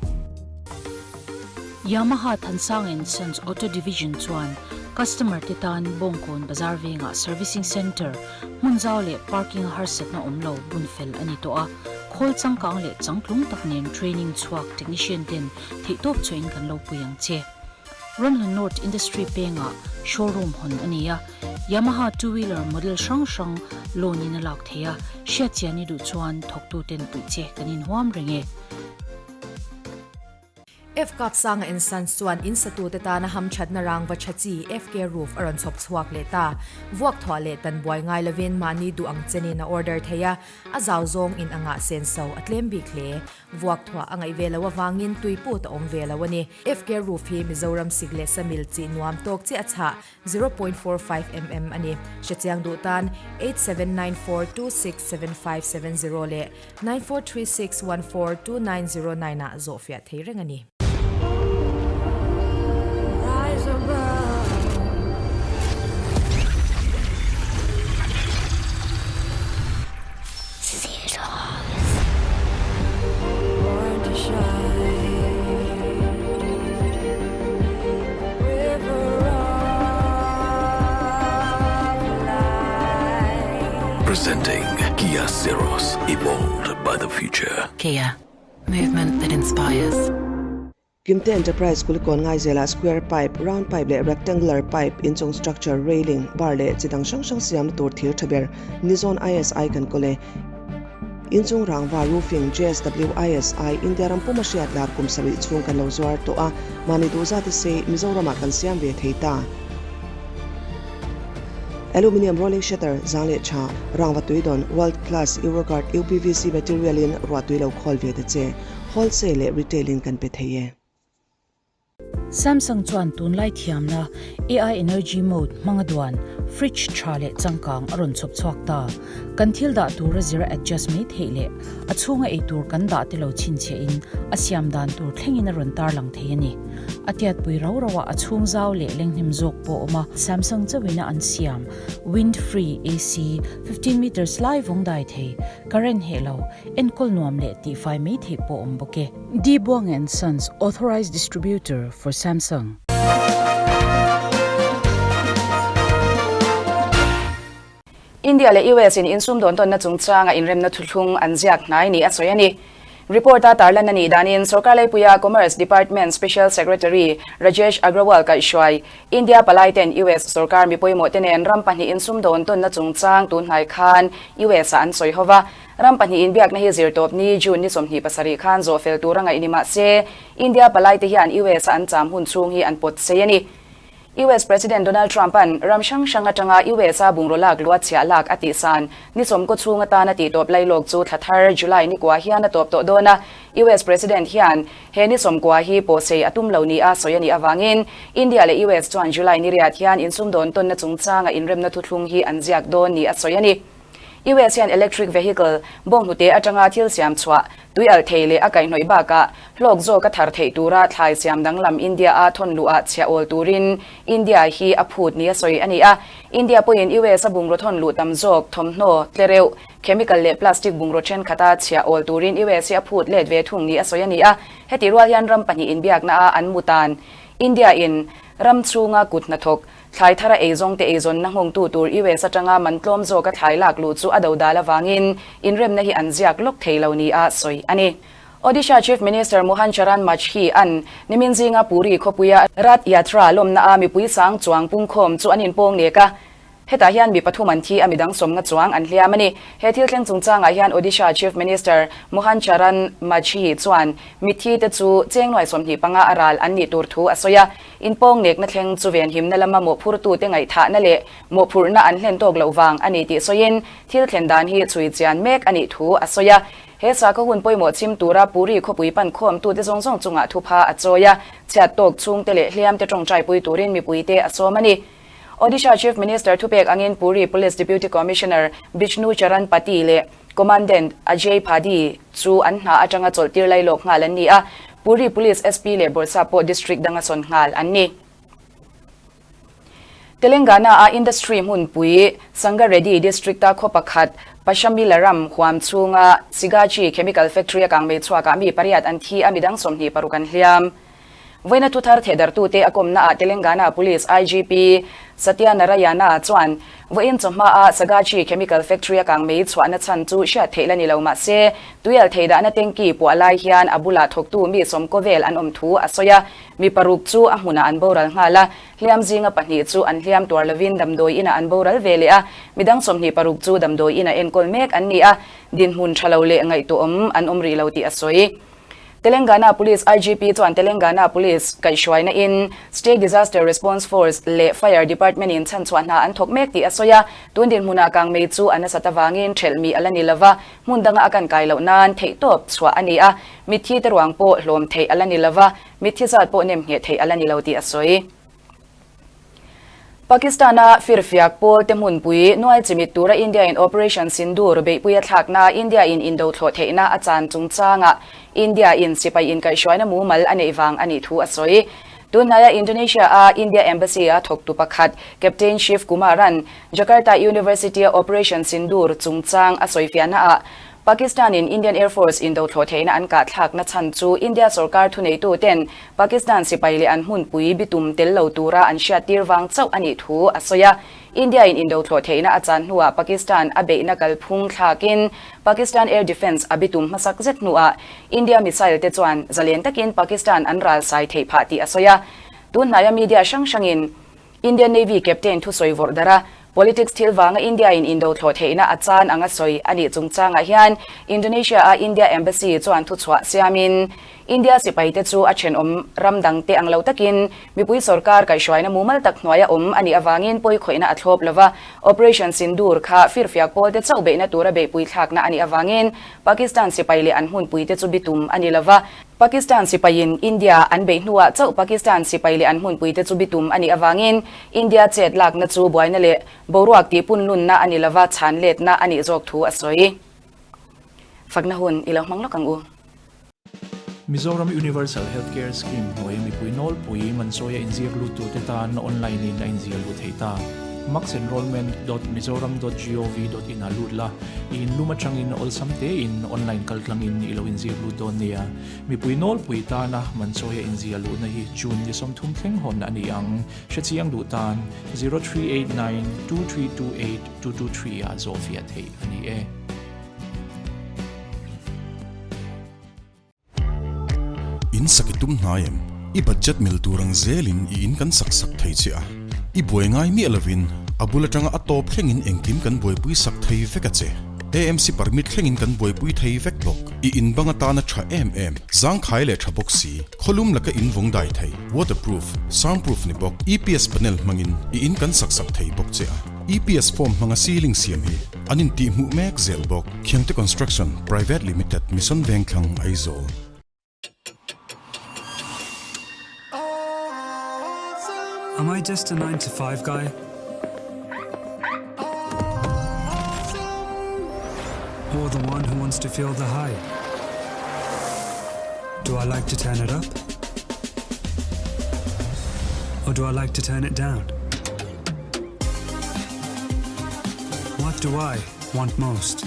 Speaker 10: Yamaha Thansang and Sons Auto Division chuan customer te tan Bawngkawn Bazar vengah Servicing Centre hmun zau leh parking a harsatna awm lo bun fel a ni tawh a, khawl changkang leh changtlung tak nen training chhuak technician ten theihtawp chhuahin kan lo pui ang che. Ramhlun North Industry pengah showroom hawn a ni a, Yamaha two wheeler model hrang hrang loan in a lak thei a, hriatchian i duh chuan thawktu ten puih che kan inhuam reng e.
Speaker 11: FKap Sanga and Sons chuan in satute tana hamthatna rangva tha chi FK Roof a rawn chhawp chhuak leh ta. Vuak thuah leh tan buai ngai lovin mahni duh ang chenin a order thei a, a zau zawng in anga senso a tlem bik hle. Vuak thuah a ngaih ve loh avangin tui put a awm ve lo a ni. FK Roof hi Mizoram sik leh samil chi nuam tawk chiah a chhah, 0.45 mm a ni. Hrechiang duh tan 8794267570 leh 9436142909 ah zawhfiah thei reng a ni.
Speaker 12: Presenting Kia Syros, evolved by the future.
Speaker 13: Kia, movement that inspires.
Speaker 14: Kimte Enterprise Kulikawn Ngaizelah square pipe, round pipe leh rectangular pipe inchung structure, railing, bar leh chi dang hrang hrang siamna tur thir tha ber Nizon ISI kan kawl e. Inchung rangva roofing JSW ISI India ram puma hriat lar kum sarih chhung kan lo zuar tawh a, mahni duh zat a sei Mizoramah kan siam ve thei ta. Aluminium rolling shutter zang leh tha, rangva tui dawn world class Euroguard UPVC material in ruah tui lo khawl ve ta che. Wholesale leh retail in kan pe thei e.
Speaker 10: Samsung chuan tunlai thiamna AI Energy Mode hmanga duan Fridge tha leh changkang a rawn chhawp chhuak ta. Kan thil dah tur a zir a adjust mai theih leh a chhunga ei tur kan dah te lo chhinchhiah in a siam dan tur thlengin a rawn tarlang thei a ni. A tiatpui rau rau ah a chhung zau leh lenghnem zawk pawh a awm a. Samsung chauhin a an siam wind free AC 15 meters lai vawng dai thei, current heh lo, enkawl nuam leh tihfai mai theih pawh a awm bawk e. D Buang and Sons Authorized Distributor for Samsung.
Speaker 8: India leh US in insumdawn tawnna chungchanga inremna thuthlung an ziak hnai ni a sawi a ni. Report-a tarlan a nih danin Sorkar Laipuia Commerce Department Special Secretary Rajesh Agrawal kaihhruai India palaiten US sorkar mi pawimawhte nen ram pahnih insumdawn tawnna chungchang tunhnai khan US-ah an sawi ho va. Ram pahnih inbiakna hi zirtawpni June ni 27 khan zawh fel tur a ngaih ni mah se India palaite hian US-a an cham hun chhung hi an pawt sei a ni. US President Donald Trump-a'n ram hrang hrang atanga US-a bungraw lak luat chhiah lak a tihsan ni sawmkaw chhung atana tihtawp lailawk chu thla thar July ni kua hian a tawp tawh dawn a. US President hian he ni sawmkua hi pawhsei a tum lo nia sawi a nih avangin India leh US chuan July ni riat hian insumdawn tawnna chungchanga inremna thuthlung hi an ziak dawn ni a sawi a ni. US hian electric vehicle, bawnghnute atanga thil siam chhuah, tui alh thei leh a kaihhnawih bakah hlawk zawk a thar theih tura thlai siam danglam India-a thawn luhah chhiah awl turin India hi a phut nia sawi a ni a. India pawhin US-a bungraw thawn luh tam zawk thawmhnaw, tlereuh, chemical leh plastic bungraw thenkhat a chhiah awl turin US hi a phut let ve thung nia sawi a ni a. Heti rual hian ram pahnih inbiakna-a an mutan India-in ram chhunga kut hnathawk Thlai thara eizawngte eizawnna nghawngtu tur US atanga man tlawm zawka thlai lak luh chu a dodal avangin inremna hi an ziak lawk thei lo nia sawi a ni. Odisha Chief Minister Mohan Charan Majhi an nimin zinga Puri khawpuia Rath Yatra lawmnaa mipui sang chuang pungkhawm chu an inpawng nek a, hetah hian mi pathum an thi a, midang sawmnga chuang an hliam a ni. He thil thleng chungchangah hian Odisha Chief Minister Mohan Charan Majhi chuan mitthi te chu cheng nuai 25 a ral an nih tur thu a sawi a, Inpawng nekna thleng chu venhimna lama mawhphurtute ngaihthahna leh mawhphurhna an hlen tawk loh vang a ni tih sawiin thil thlen dan hi chhui chian mek a nih thu a sawi a. He sakhaw hun pawimawh chhim tura Puri khawpui pan khawmtute zawng zawng chungah thupha a chawi a, chhiat tawk chhungte leh hliamte tawngtaipui turin mipuite a sawm a ni. Odisha Chief Minister thupek angin Puri Police Deputy Commissioner Bijnu Charan Pati leh Commandant Ajay Phadi chu an hna atanga chawlhtir lailawk nghal an ni a, Puri Police SP leh Bawrhsap pawh District danga sawn nghal an ni. Telangana-a industry hmunpui Sangareddy District-a khaw pakhat Pashamilaram huam chhunga Sigachi Chemical Factory a kangmei chhuakah mi pariat an thi a, midang 26 an hliam. Vawiina thuthar thehdartute a kawmnaah Telangana Police IGP Satyanarayana chuan vawiin chawhmaah Sagachi Chemical Factory a kangmei chhuahna chhan chu hriat theih la ni lo mah se tuial thei dahna tanky puah lai hian a bulah thawktu mi sawmkaw vel an awm thu a sawi a. Mi paruk chu a hmunah an boral nghal a, hliam zinga pahnih chu an hliam tuar lovin damdawi inah an boral ve leh a, midang 26 chu damdawi inah enkawl mek an ni a, dinhmun tha lo leh ngaihtuahawm an awm rih lo tih a sawi. Telangana Police IGP chuan Telangana Police kaihhruaina in State Disaster Response Force leh Fire Department in chhanchhuah hna an thawk mek tih a sawi a, tun dinhmunah kangmei chu a nasat avangin thelh mi a la ni lova, hmun danga a kan kai loh nan theihtawp chhuah a ni a, mitthi te ruang pawh hlawm theih a la ni lova, mitthi zat pawh nem ngheh theih a la ni lo tih a sawi. Pakistan-a firfiak pawl te hmunpui nuai chimit tura India-in Operation Sindoor beihpui a thlakna India-in indo thlawh theihna a chan chungchangah India-in sipai inkaihhruaina mumal a neih vang a nih thu a sawi. Tunhnaia Indonesia-a India Embassy-a thawktu pakhat Captain Shiv Kumar-a'n Jakarta University-a Operation Sindoor chungchang a sawifiahnaah Pakistan-in Indian Air Force indo thlawh theihna an kah thlakna chhan chu India sorkar thuneituten Pakistan sipai leh an hmunpui bitum tel lo tura an hriattir vang chauh a nih thu a sawi a. India-in indo thlawh theihna a chan hnuah Pakistan a beihna kalphung thlakin Pakistan Air Defence a bitum hmasak zet hnuah India missile te chuan zalen takin Pakistan an ral sai theih phah tih a sawi a. Tunhnaia media hrang hrangin Indian Navy Captain thusawi vawrh darh a, politics thil vanga India-in indo thlawh theihna a chan anga sawi a nih chungchangah hian Indonesia-a India Embassy chuan thuchhuah siamin India sipaite chu a thenawm ram dangte ang lo takin mipui sorkar kaihhruaina mumal tak hnuaia awm a nih avangin pawikhawihna a thlawp lova, Operation Sindoor kha firfiak pawlte chauh beihna tura beihpui thlakna a nih avangin Pakistan sipai leh an hmunpuite chu bitum a ni lova. Pakistan sipaiin India an beih hnuah chauh Pakistan sipai leh an hmunpuite chu bitum a nih avangin India chet lakna chu buaina leh boruak tihpunlunna a ni lova chhan letna a nih zawk thu a sawi. Fakna hun i lo hmang lawk ang u.
Speaker 15: Mizoram Universal Healthcare Scheme hnuai mipui nawlpui Mansoia inziak luttute tan online in a inziah luh theih ta. Maxenrollment dot mizoram dot gov dot in ah lut la, i inlum atangin awlsam tein online kaltlangin i lo inziak lut dawn nia. Mipui nawlpui tana Mansoia inziah luhna hi June ni 30 thleng hawn a ni ang. Hrechiang duh tan 0389 2328 223 ah zawhfiah theih a ni e.
Speaker 16: In sak i tum hnai em? I budget mil tur ang zelin i in kan sak sak thei che a. I buai ngai miah lovin a bul atanga a tawp thlengin engkim kan buaipui sak thei vek a che. AMC permit thlengin kan buaipui thei vek bawk. I in bang atana tha em em, zangkhai leh tha bawk si, khawlum laka in vawng dai thei, waterproof, soundproof ni bawk, EPS panel hmangin i in kan sak sak thei bawk che a. EPS form hmanga ceiling siam hi an intihhmuh mek zel bawk. Khiangte Construction Private Limited, Mission Vengthlang, Aizawl.
Speaker 17: Am I just a 9 to 5 guy? Or the one who wants to feel the high? Do I like to turn it up? Or do I like to turn it down? What do I want most?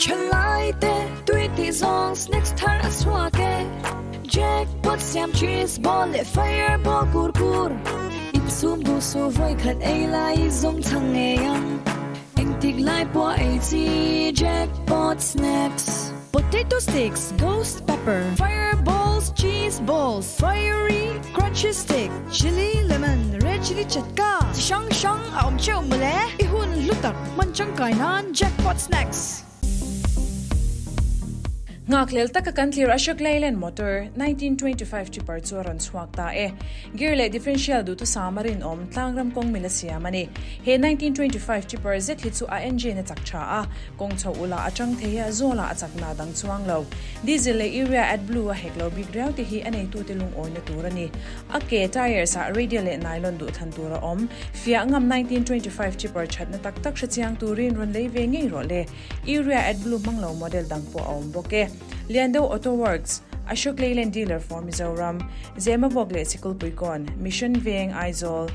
Speaker 18: Thalaite tui tih zawng snacks thar a chhuak e Jackpot siam cheese ball leh fireball kur kur Insum duh suh vawi khat ei lai zawng chhang ngei ang Engtik lai pawh ei chi Jackpot snacks. Potato sticks, ghost pepper, fireballs, cheese balls, fiery crunchy stick, chilli lemon, red chilli chatka chi hrang hrang a awm theuh mawle. I hun hlu tak hman tangkai nan Jackpot Snacks.
Speaker 19: Nghakhlel taka kan thlir Ashok Leyland motor 1925 tipper chu a rawn chhuak ta e. Gear leh differential duhthusam a rinawm tlangram kawng mila siam a ni. He 1925 tipper zet hi chu a engine a chak tha a, Kawng chho ula a chang thei a, zawlah a chakna dang chuang lo. Diesel leh urea AdBlue a hek lo bik riau te hi a neitute lungawina tur a ni. A ke, tyres, ah radial leh nylon duh thlan tur a awm. Fiah ngam 1925 chipper thatna tak tak hre chiang turin rawn lei ve ngei rawh le. Urea AdBlue hmang lo model dang pawh a awm bawk e. Liando Auto Works, Ashok Leyland dealer for Mizoram, Zemabawk leh Sikulpuikawn, Mission Veng, Aizawl.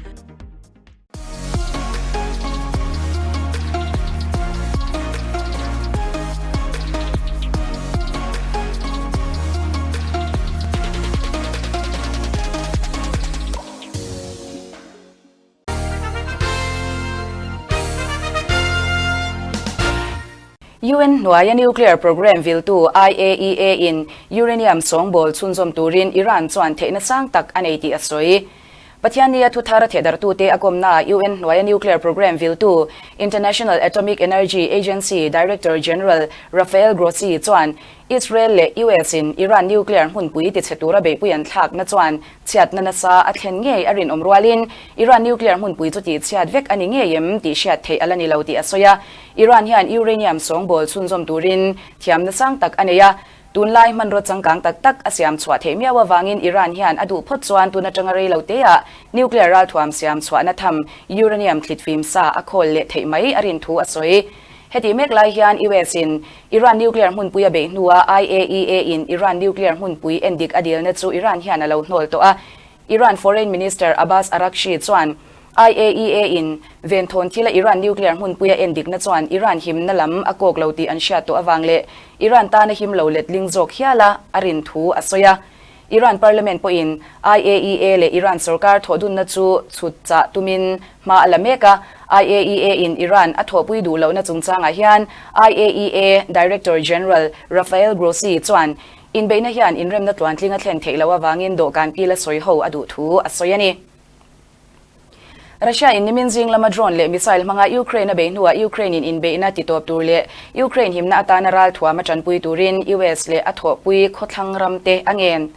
Speaker 8: UN hnuaia nuclear programme viltu IAEA in uranium sawngbawl chhunzawm turin Iran chuan theihna sang tak a nei tih a sawi. Pathiannia thuthar a thehdarhtute a kawmnaah UN hnuaia nuclear programme viltu International Atomic Energy Agency Director General Rafael Grossi chuan Israel leh US in Iran nuclear hmunpui tichhe tura beihpui an thlakna chuan chhiatna nasa a thlen ngei a rinawm rualin Iran nuclear hmunpui chu tihchhiat vek a ni ngei em tih hriat theih a la ni lo tih a sawi a. Iran hian uranium sawngbawl chhunzawm turin thiamna sang tak a nei a. Tunlai hmanraw changkang tak tak a siam chhuah theih miau avangin Iran hian a duh phawt chuan tun atanga rei lo teah nuclear ralthuam siam chhuahna tham uranium thlitfim sa a khawl leh theih mai a rin thu a sawi. Hetih mek lai hian US in Iran nuclear hmunpui a beih hnuah IAEA in Iran nuclear hmunpui endik a dilna chu Iran hian a lo hnawl tawh a. Iran Foreign Minister Abbas Araghchi chuan IAEA in venthawn thila Iran nuclear hmunpuia endikna chuan Iran himna lam a kawk lo tih an hriat tawh avang leh Iran tana him lo letling zawk hiala a rin thu a sawi a. Iran parliament pawhin IAEA leh Iran sorkar thawhdunna chu chhut chah tumin hma a la mek a. IAEA in Iran a thawhpui duh lohna chungchangah hian IAEA Director General Rafael Grossi chuan inbeihna hian inremna tluantling a thlen theih loh avangin dawhkan kila sawi ho a duh thu a sawi a ni. Russia in nimin zing lama drone leh missile hmanga Ukraine a beih hnuah Ukraine in inbeihna titawp tur leh Ukraine himna atana ralthuam a tanpui turin US leh a thawhpui khawthlang ram te a ngen.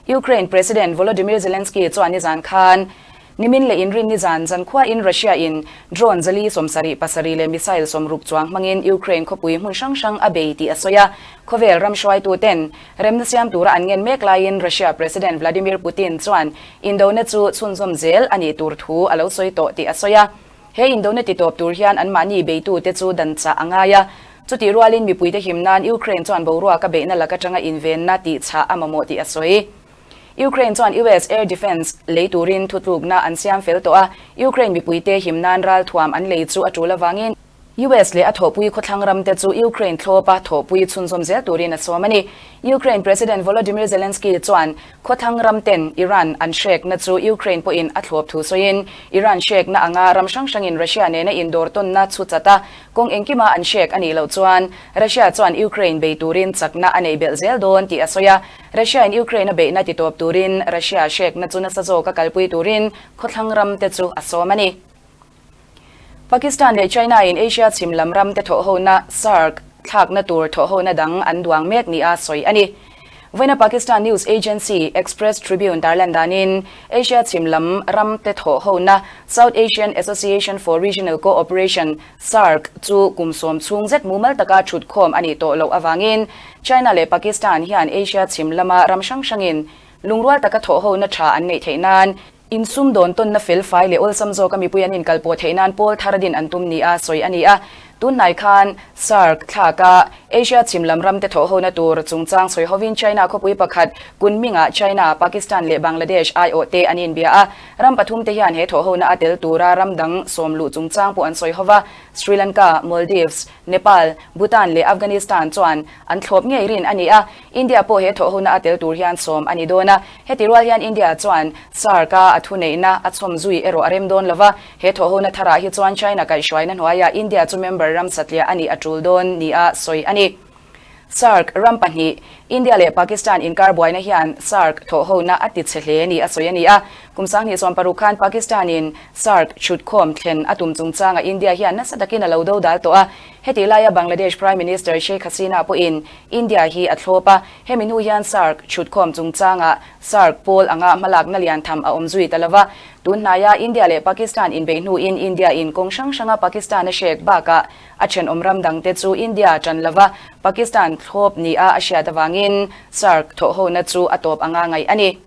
Speaker 8: Ukraine President Volodymyr Zelensky chuan nizan khan nimin leh inrin nizan zankhuain Russia in drone zali 77 leh missile 60 chuang hmangin Ukraine khawpui hmun hrang hrang a bei tih a sawi a. Khawvel ram hruaituten remna siam tura an ngen mek laiin Russia President Vladimir Putin chuan indona chu chhunzawm zel a nih tur thu a lo sawi tawh tih a sawi a. He indona titawp tur hian anmahni beitute chu dan chah a ngai a. Chutih rualin mipuite him nan Ukraine chuan boruak a beihna lak atanga invenna tih chah a mamawh tih a sawi. Ukraine chuan US air defence lei turin thutlukna an siam fel tawh a, Ukraine mipuite him nan ralthuam an lei chu a tul avangin US leh a thawhpui khawthlang ramte chu Ukraine thlawpa thawhpui chhunzawm zel turin a sawm a ni. Ukraine President Volodymyr Zelensky chuan khawthlang ramten Iran an hrekna chu Ukraine pawhin a thlawp thu sawiin, Iran hrekna anga ram hrang hrangin Russia nena indawr tawnna chhu chat a, kawng engkima an hrek a nih loh chuan Russia chuan Ukraine bei turin chakna a nei belh zel dawn tih a sawi a. Russia-in Ukraine a beihna titawp turin Russia hrekna chu nasa zawka kalpui turin khawthlang ramte chu a sawm a ni. Pakistan leh China in Asia chhim lam ram te thawhhona SAARC thlakna tur thawhhona dang an duang mek nia sawi a ni. Vawiina Pakistan news agency Express Tribune tarlan danin Asia chhim lam ram te thawhhona South Asian Association for Regional Cooperation, SAARC, chu kum sawm chhung zet mumal taka thutkhawm a nih tawh loh avangin China leh Pakistan hian Asia chhim lama ram hrang hrangin lungrual taka thawhhona tha an neih theih nan Insum dawn tawnna fel fai leh awlsam zawka mipui an inkal pawh theih nan pawl thar din an tum nia sawi a ni a. Tunhnai khan SAARC thlaka Asia chhim lam ramte thawhhona tur chungchang sawi hovin China khawpui pakhat Kunming-ah China, Pakistan leh Bangladesh aiawhte an inbia a. Ram pathumte hian he thawhhona a tel tura ram dang sawm luh chungchang pawh an sawi hova. Sri Lanka, Maldives, Nepal, Bhutan leh Afghanistan chuan an thlawp ngei rin a ni a. India pawh he thawhhona a tel tur hian sawm a ni dawn a. Heti rual hian India chuan SAARC-a a thuneihna a chhawm zui erawh a rem dawn lo va, he thawhhona tharah hi chuan China kaihhruaina hnuaiah India chu member ram satliah a nih a tul dawn nia sawi a ni. SAARC ram pahnih, India leh Pakistan inkar buaina hian SAARC thawhhona a ti chhe hle ni a sawi a ni a. Kum 2016 khan Pakistan-in SAARC chhutkhawm thlen a tum chungchangah India hian nasa takin a lo dodal tawh a. Heti laia Bangladesh Prime Minister Sheikh Hasina pawhin India hi a thlawp a. Hemi hnu hian SAARC chhutkhawm chungchangah SAARC pawl anga hmalakna lian tham a awm zui ta lova. Tun hnaia India leh Pakistan inbeih hnuin India in kawng hrang hranga Pakistan a hrek bakah a thenawm ram dangte chu India tan lova Pakistan thlawp nia a hriat avangin SAARC thawhhona chu a tawp anga ngaih a ni.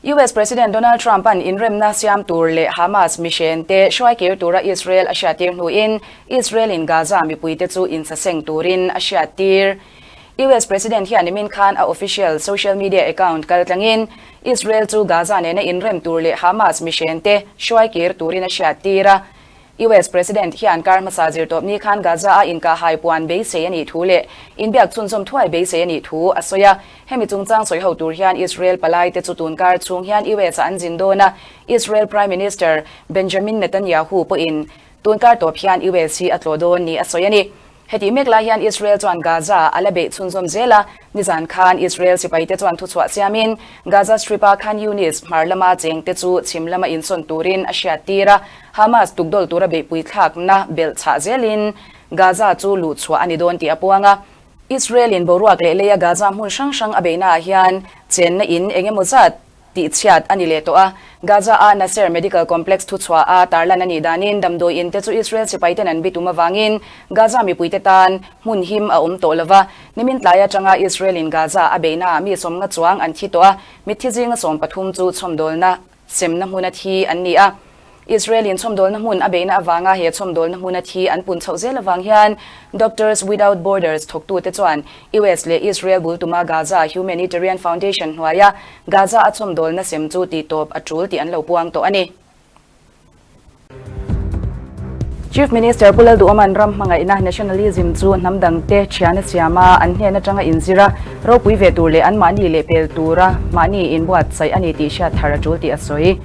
Speaker 8: US President Donald Trump-a'n inremna siam tur leh Hamas mihrente hruaikir tura Israel a hriattir hnuin Israel-in Gaza mipuite chu insaseng turin a hriattir. US President hian nimin khan a official social media account kaltlangin Israel chu Gaza nena inrem tur leh Hamas mihrente hruaikir turin a hriattir a. US President hian kar hmasa zirtawpni khan Gaza-a inkahhai puan beisei a nih thu leh inbiak chhunzawm thuai beisei a nih thu a sawi a. Hemi chungchang sawi ho tur hian Israel palaite chu tun kar chhung hian US-ah an zin dawn a, Israel Prime Minister Benjamin Netanyahu pawhin tun kar tawp hian US hi a tlawh dawn ni a sawi a ni. Hetih mek lai hian Israel chuan Gaza a la beih chhunzawm zel a, nizan khan Israel sipaite chuan thuchhuah siamin Gaza Strip-a Khan Younis hmar lama chengte chu chhim lama insawn turin a hriattir a, Hamas tukdawl tura beihpui thlakna belh chhah zelin Gaza chu luhchhuah a ni dawn tih a puang a. Israel-in boruak leh leia Gaza hmun hrang hrang a beihnaah hian chenna in eng emaw zat tihchhiat a ni leh tawh a. Gaza-a Nasser Medical Complex thuchhuah a tarlan a nih danin damdawi in te chu Israel sipaiten an bitum avangin Gaza mipuite tan hmun him a awm tawh lo va. Nimin tlai atanga Israel-in Gaza a beihnaah mi sawmnga chuang an thi tawh a, mitthi zinga 13 chu chhawmdawlna Semna hmuna thi an ni a. Israel-in chhawmdawlna hmun a beihna avanga he chhawmdawlna hmuna thi an pun chhoh zel avang hian Doctors Without Borders thawktute chuan US leh Israel bul tuma Gaza Humanitarian Foundation hnuaia Gaza a chhawmdawlna sem chu tihtawp a tul tih an lo puang tawh a ni. Chief Minister Pu Lalduhoma'n ram hmangaihna, nationalism, chu hnam dangte thian a siam a, an hnen atanga inzir a, ropui ve tur leh anmahni leh pel tura mahni inbuatsaih a ni tih hriat thar a tul tih a sawi.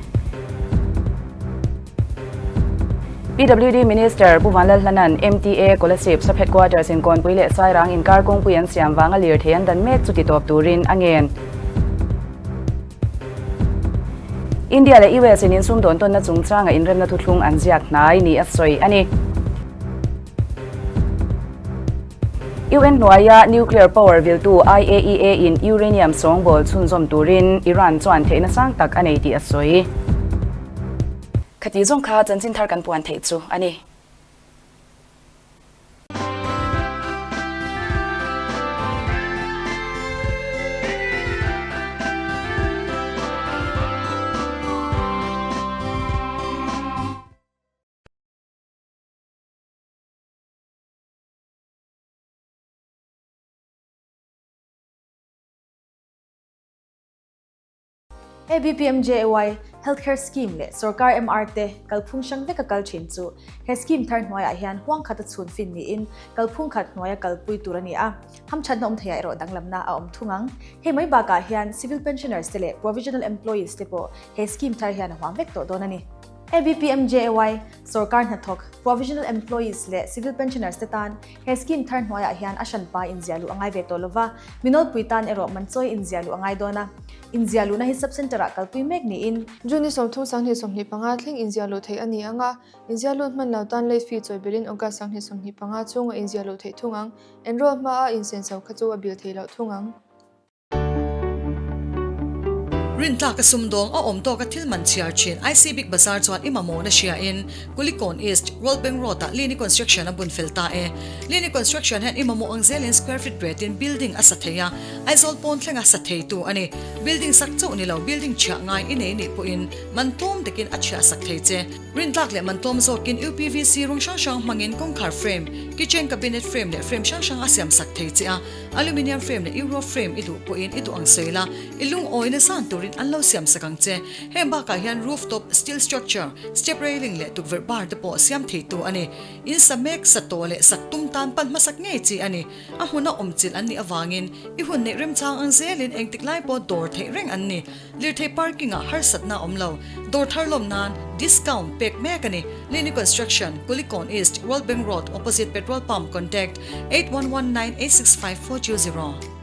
Speaker 8: PWD Minister Pu Vanlalhlana'n MTA Kolasib Sub-Headquarters in Kawnpui leh Sairang inkar kawngpui an siam vanga lirthei an dan mek chu titawp turin a ngen. India leh US in insumdawn tawnna chungchanga inremna thuthlung an ziak hnai ni a sawi a ni. UN hnuaia nuclear power viltu IAEA in uranium sawngbawl chhunzawm turin Iran chuan theihna sang tak a nei tih a sawi. Khati zawng kha chanchin thar kan puan theih chu a ni.
Speaker 20: ABPMJAY Healthcare Scheme leh Sorkar MR te kalphung hrang veka kal thin chu he scheme thar hnuaiah hian huang khat a chhun fin niin kalphung khat hnuaia kalpui tur a ni a, hamthatna awm theiah erawh danglamna a awm thung ang. Hei mai bakah hian Civil Pensioners te leh Provisional Employees te pawh he scheme thar hian a huam vek tawh dawn a ni. ABPMJAY, Sorkar hnathawk, Provisional Employees leh Civil Pensioners te tan he scheme thar hnuaiah hian a hranpa inziah luh a ngai ve tawh lova, minawlpui tan erawh manchawi inziah luh a ngai dawn a. Inziah luhna hi Sub-Centre ah kalpui mek niin,
Speaker 5: June ni 30 25 thleng inziah luh theih a ni ang a, inziah lut hman lo tan late fee chawi belin August 25 chhunga inziah luh theih thung ang. Enroll hmaa insenso kha chu a bil theih loh thung ang.
Speaker 1: Rintlak a sumdawng a awm tawk a thil man chhiar thin IC Big Bazaar chuan i mamawhna hria in Kulikawn East, World Bank Road ah Lini Construction a bun fel ta e. Lini Construction hian i mamawh ang zelin square feet ret in building a sa thei a, Aizawl pawn thlenga sa thei tu a ni. Building sak chauh ni lo building chhiah ngai i nei nih pawhin man tlawm takin a chhiah sak thei che. Rintlak leh man tlawm zawkin UPVC rawng hrang hrang hmangin kawngkhar frame, kitchen cabinet frame leh frame hrang hrang a siam sak thei che a. Aluminium frame leh Euro frame i duh pawhin i duh ang sawi la, i lungawina zan turin an lo siam sak ang che. Heng bakah hian roof top steel structure, step railing leh tukverh bar te pawh siam theitu a ni. In sa mek, sa tawh leh sak tum tan pan hmasak ngei chi a ni. A hmuna awm chilh an nih avangin i hun neih remchang ang zelin engtik lai pawh dawr theih reng an ni. Lirthei parking ah harsatna a awm lo. Dawr thar lawm nan discount pek mek a ni. Lini Construction, Kulikawn East, World Bank Road, opposite Petrol Pump, contact, 8119865420.